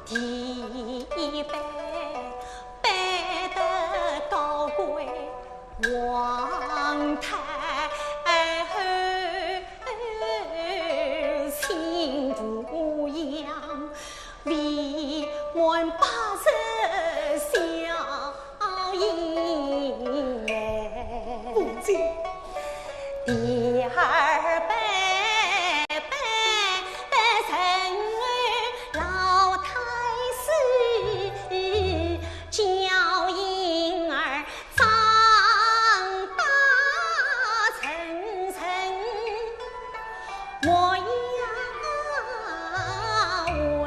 第一杯，拜得高贵皇太后，新妇养，未满八十小 凤姐。第二杯，拜得老太师，叫婴儿长大成人，我要为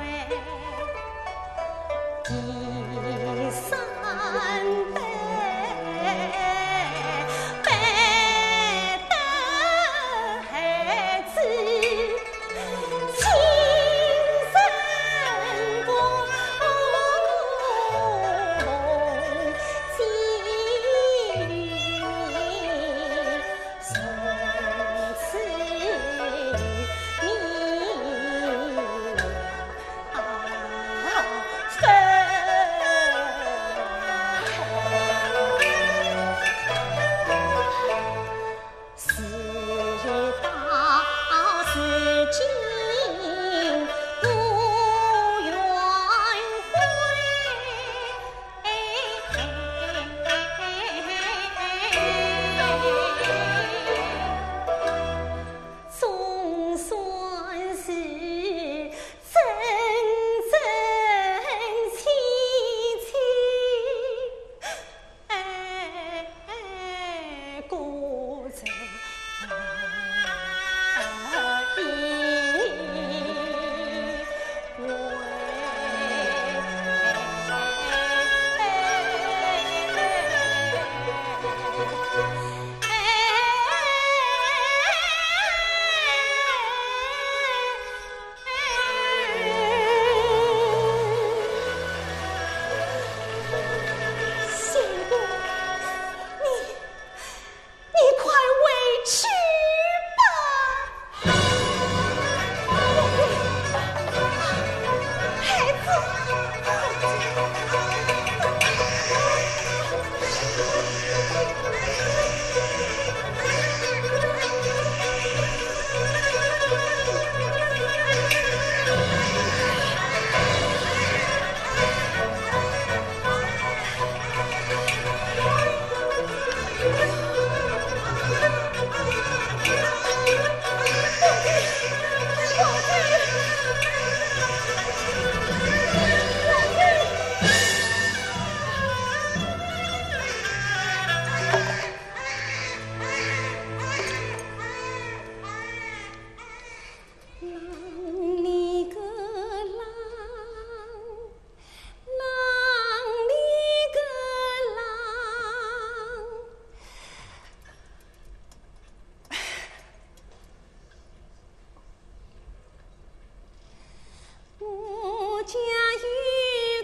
下雨，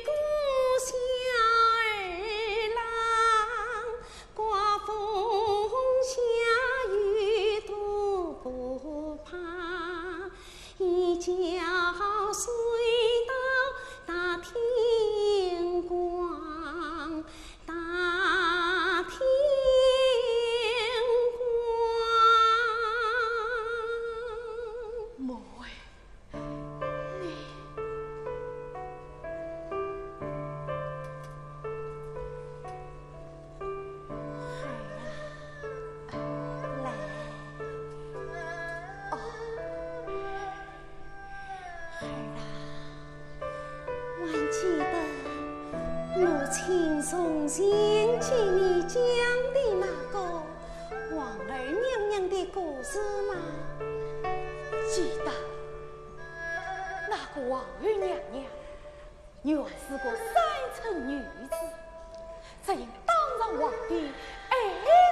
姑小二郎，刮风下雨都不怕，一觉睡到大天光，大天光。莫哎， 你……孩儿啊，来。哦，孩儿啊，还记得母亲从前给你讲的那个王二娘娘的故事吗？记得。 那个王二娘娘原是个山村女子，只因当上皇帝爱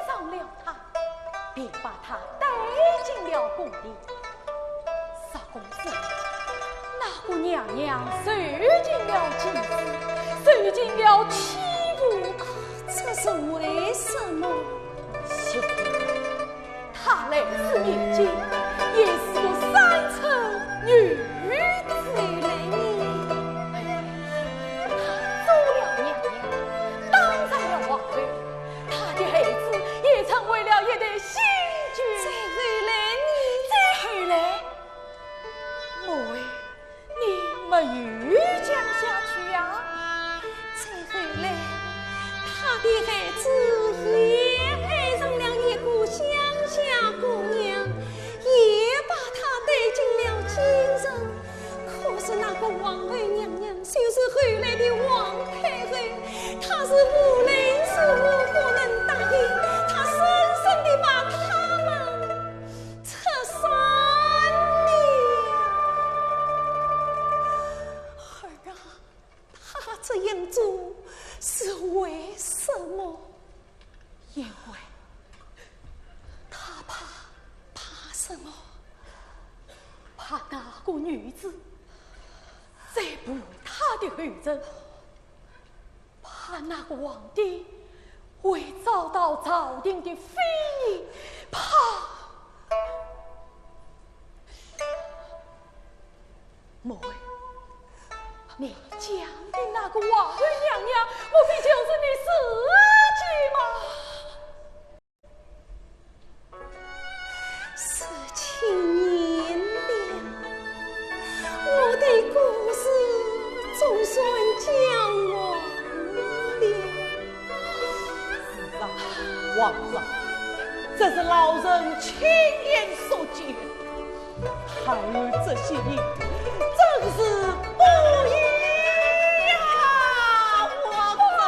上了她，便把她带进了宫里。十公分，那个娘娘受尽了歧视，受尽了欺负。这是为什么？ 她来自民间，也是个山村女子。后来呢？她做了娘娘，当上了皇后，她的孩子也成为了一代新君。再后来呢？再后来，莫哎， 你没有讲下去呀？再后来，她的孩子也爱上了一个乡下姑娘，也把她带进了京城。可是那个王二娘娘，就是后来的皇太后，她是无论如何不能答应，她深深地把他们 拆散了。儿啊，她这样做是为什么？因为她怕……怕什么？怕那个女子再步她的后尘， 怕那个皇帝会遭到朝廷的非议，怕……莫哎，你讲的那个王二娘娘，莫非就是你自己吗？ 是青年了，我的故事总算讲完了。是啊，皇上，这是老臣亲眼所见，孩儿这些年真是不易呀，皇上。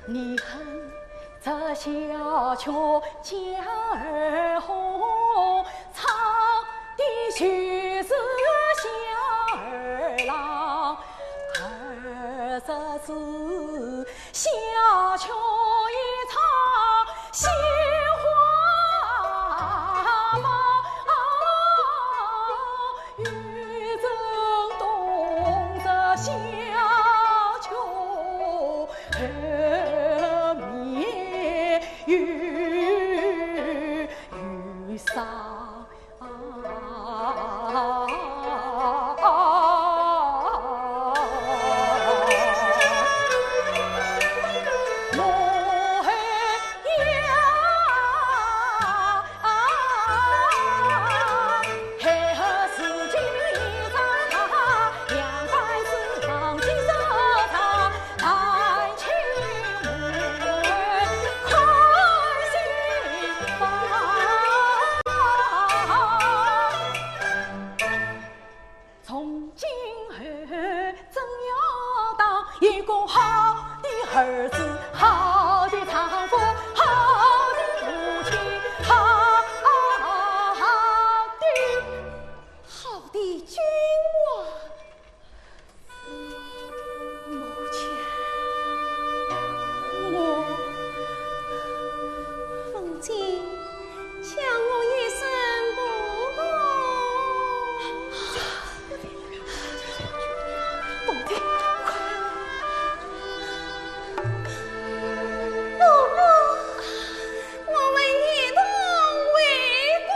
你哼这小曲叫儿红，唱的就是小儿郎。二十四小曲一唱，心花放。 有人懂得小曲后面有，有伤。 从今后真要当一个好的儿子，好的丈夫，好的父亲，好的，好的君王。母亲，我，凤姐， 想我一生不忘。凤姐，快！伯母，我们一同回宫。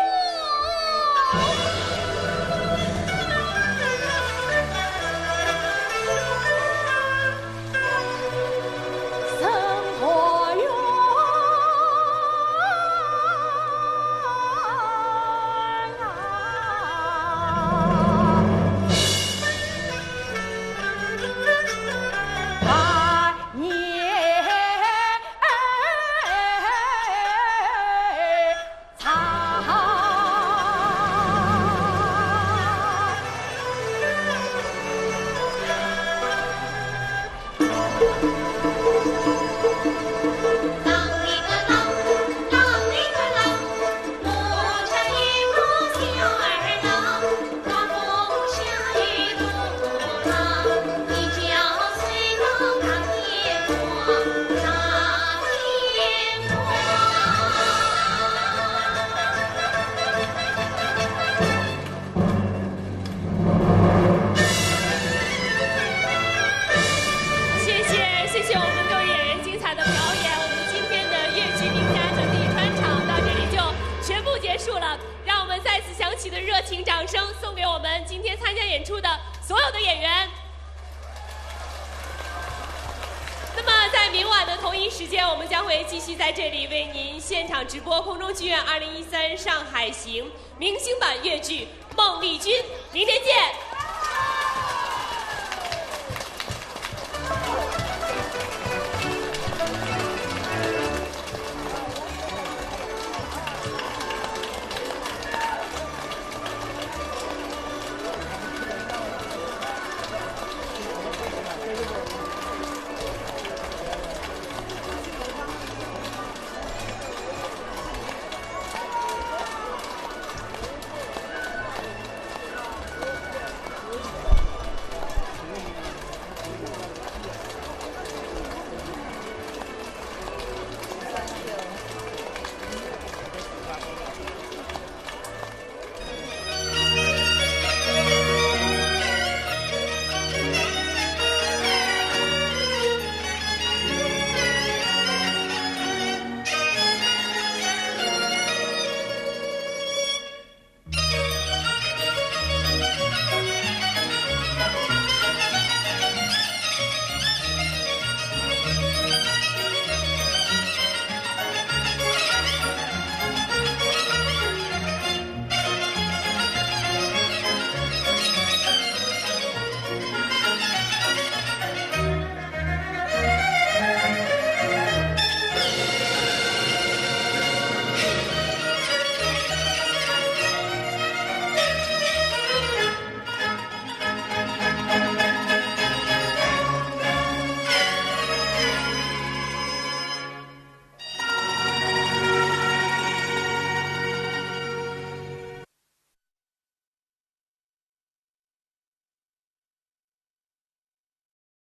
谢谢，谢谢我们各位演员精彩的表演。我们今天的越剧名家就地穿场到这里就全部结束了。让我们再次响起的热情掌声送给我们今天参加演出的所有的演员。那么在明晚的同一时间，我们将会继续在这里为您现场直播空中剧院二零一三上海行明星版越剧《孟丽君》。明天见。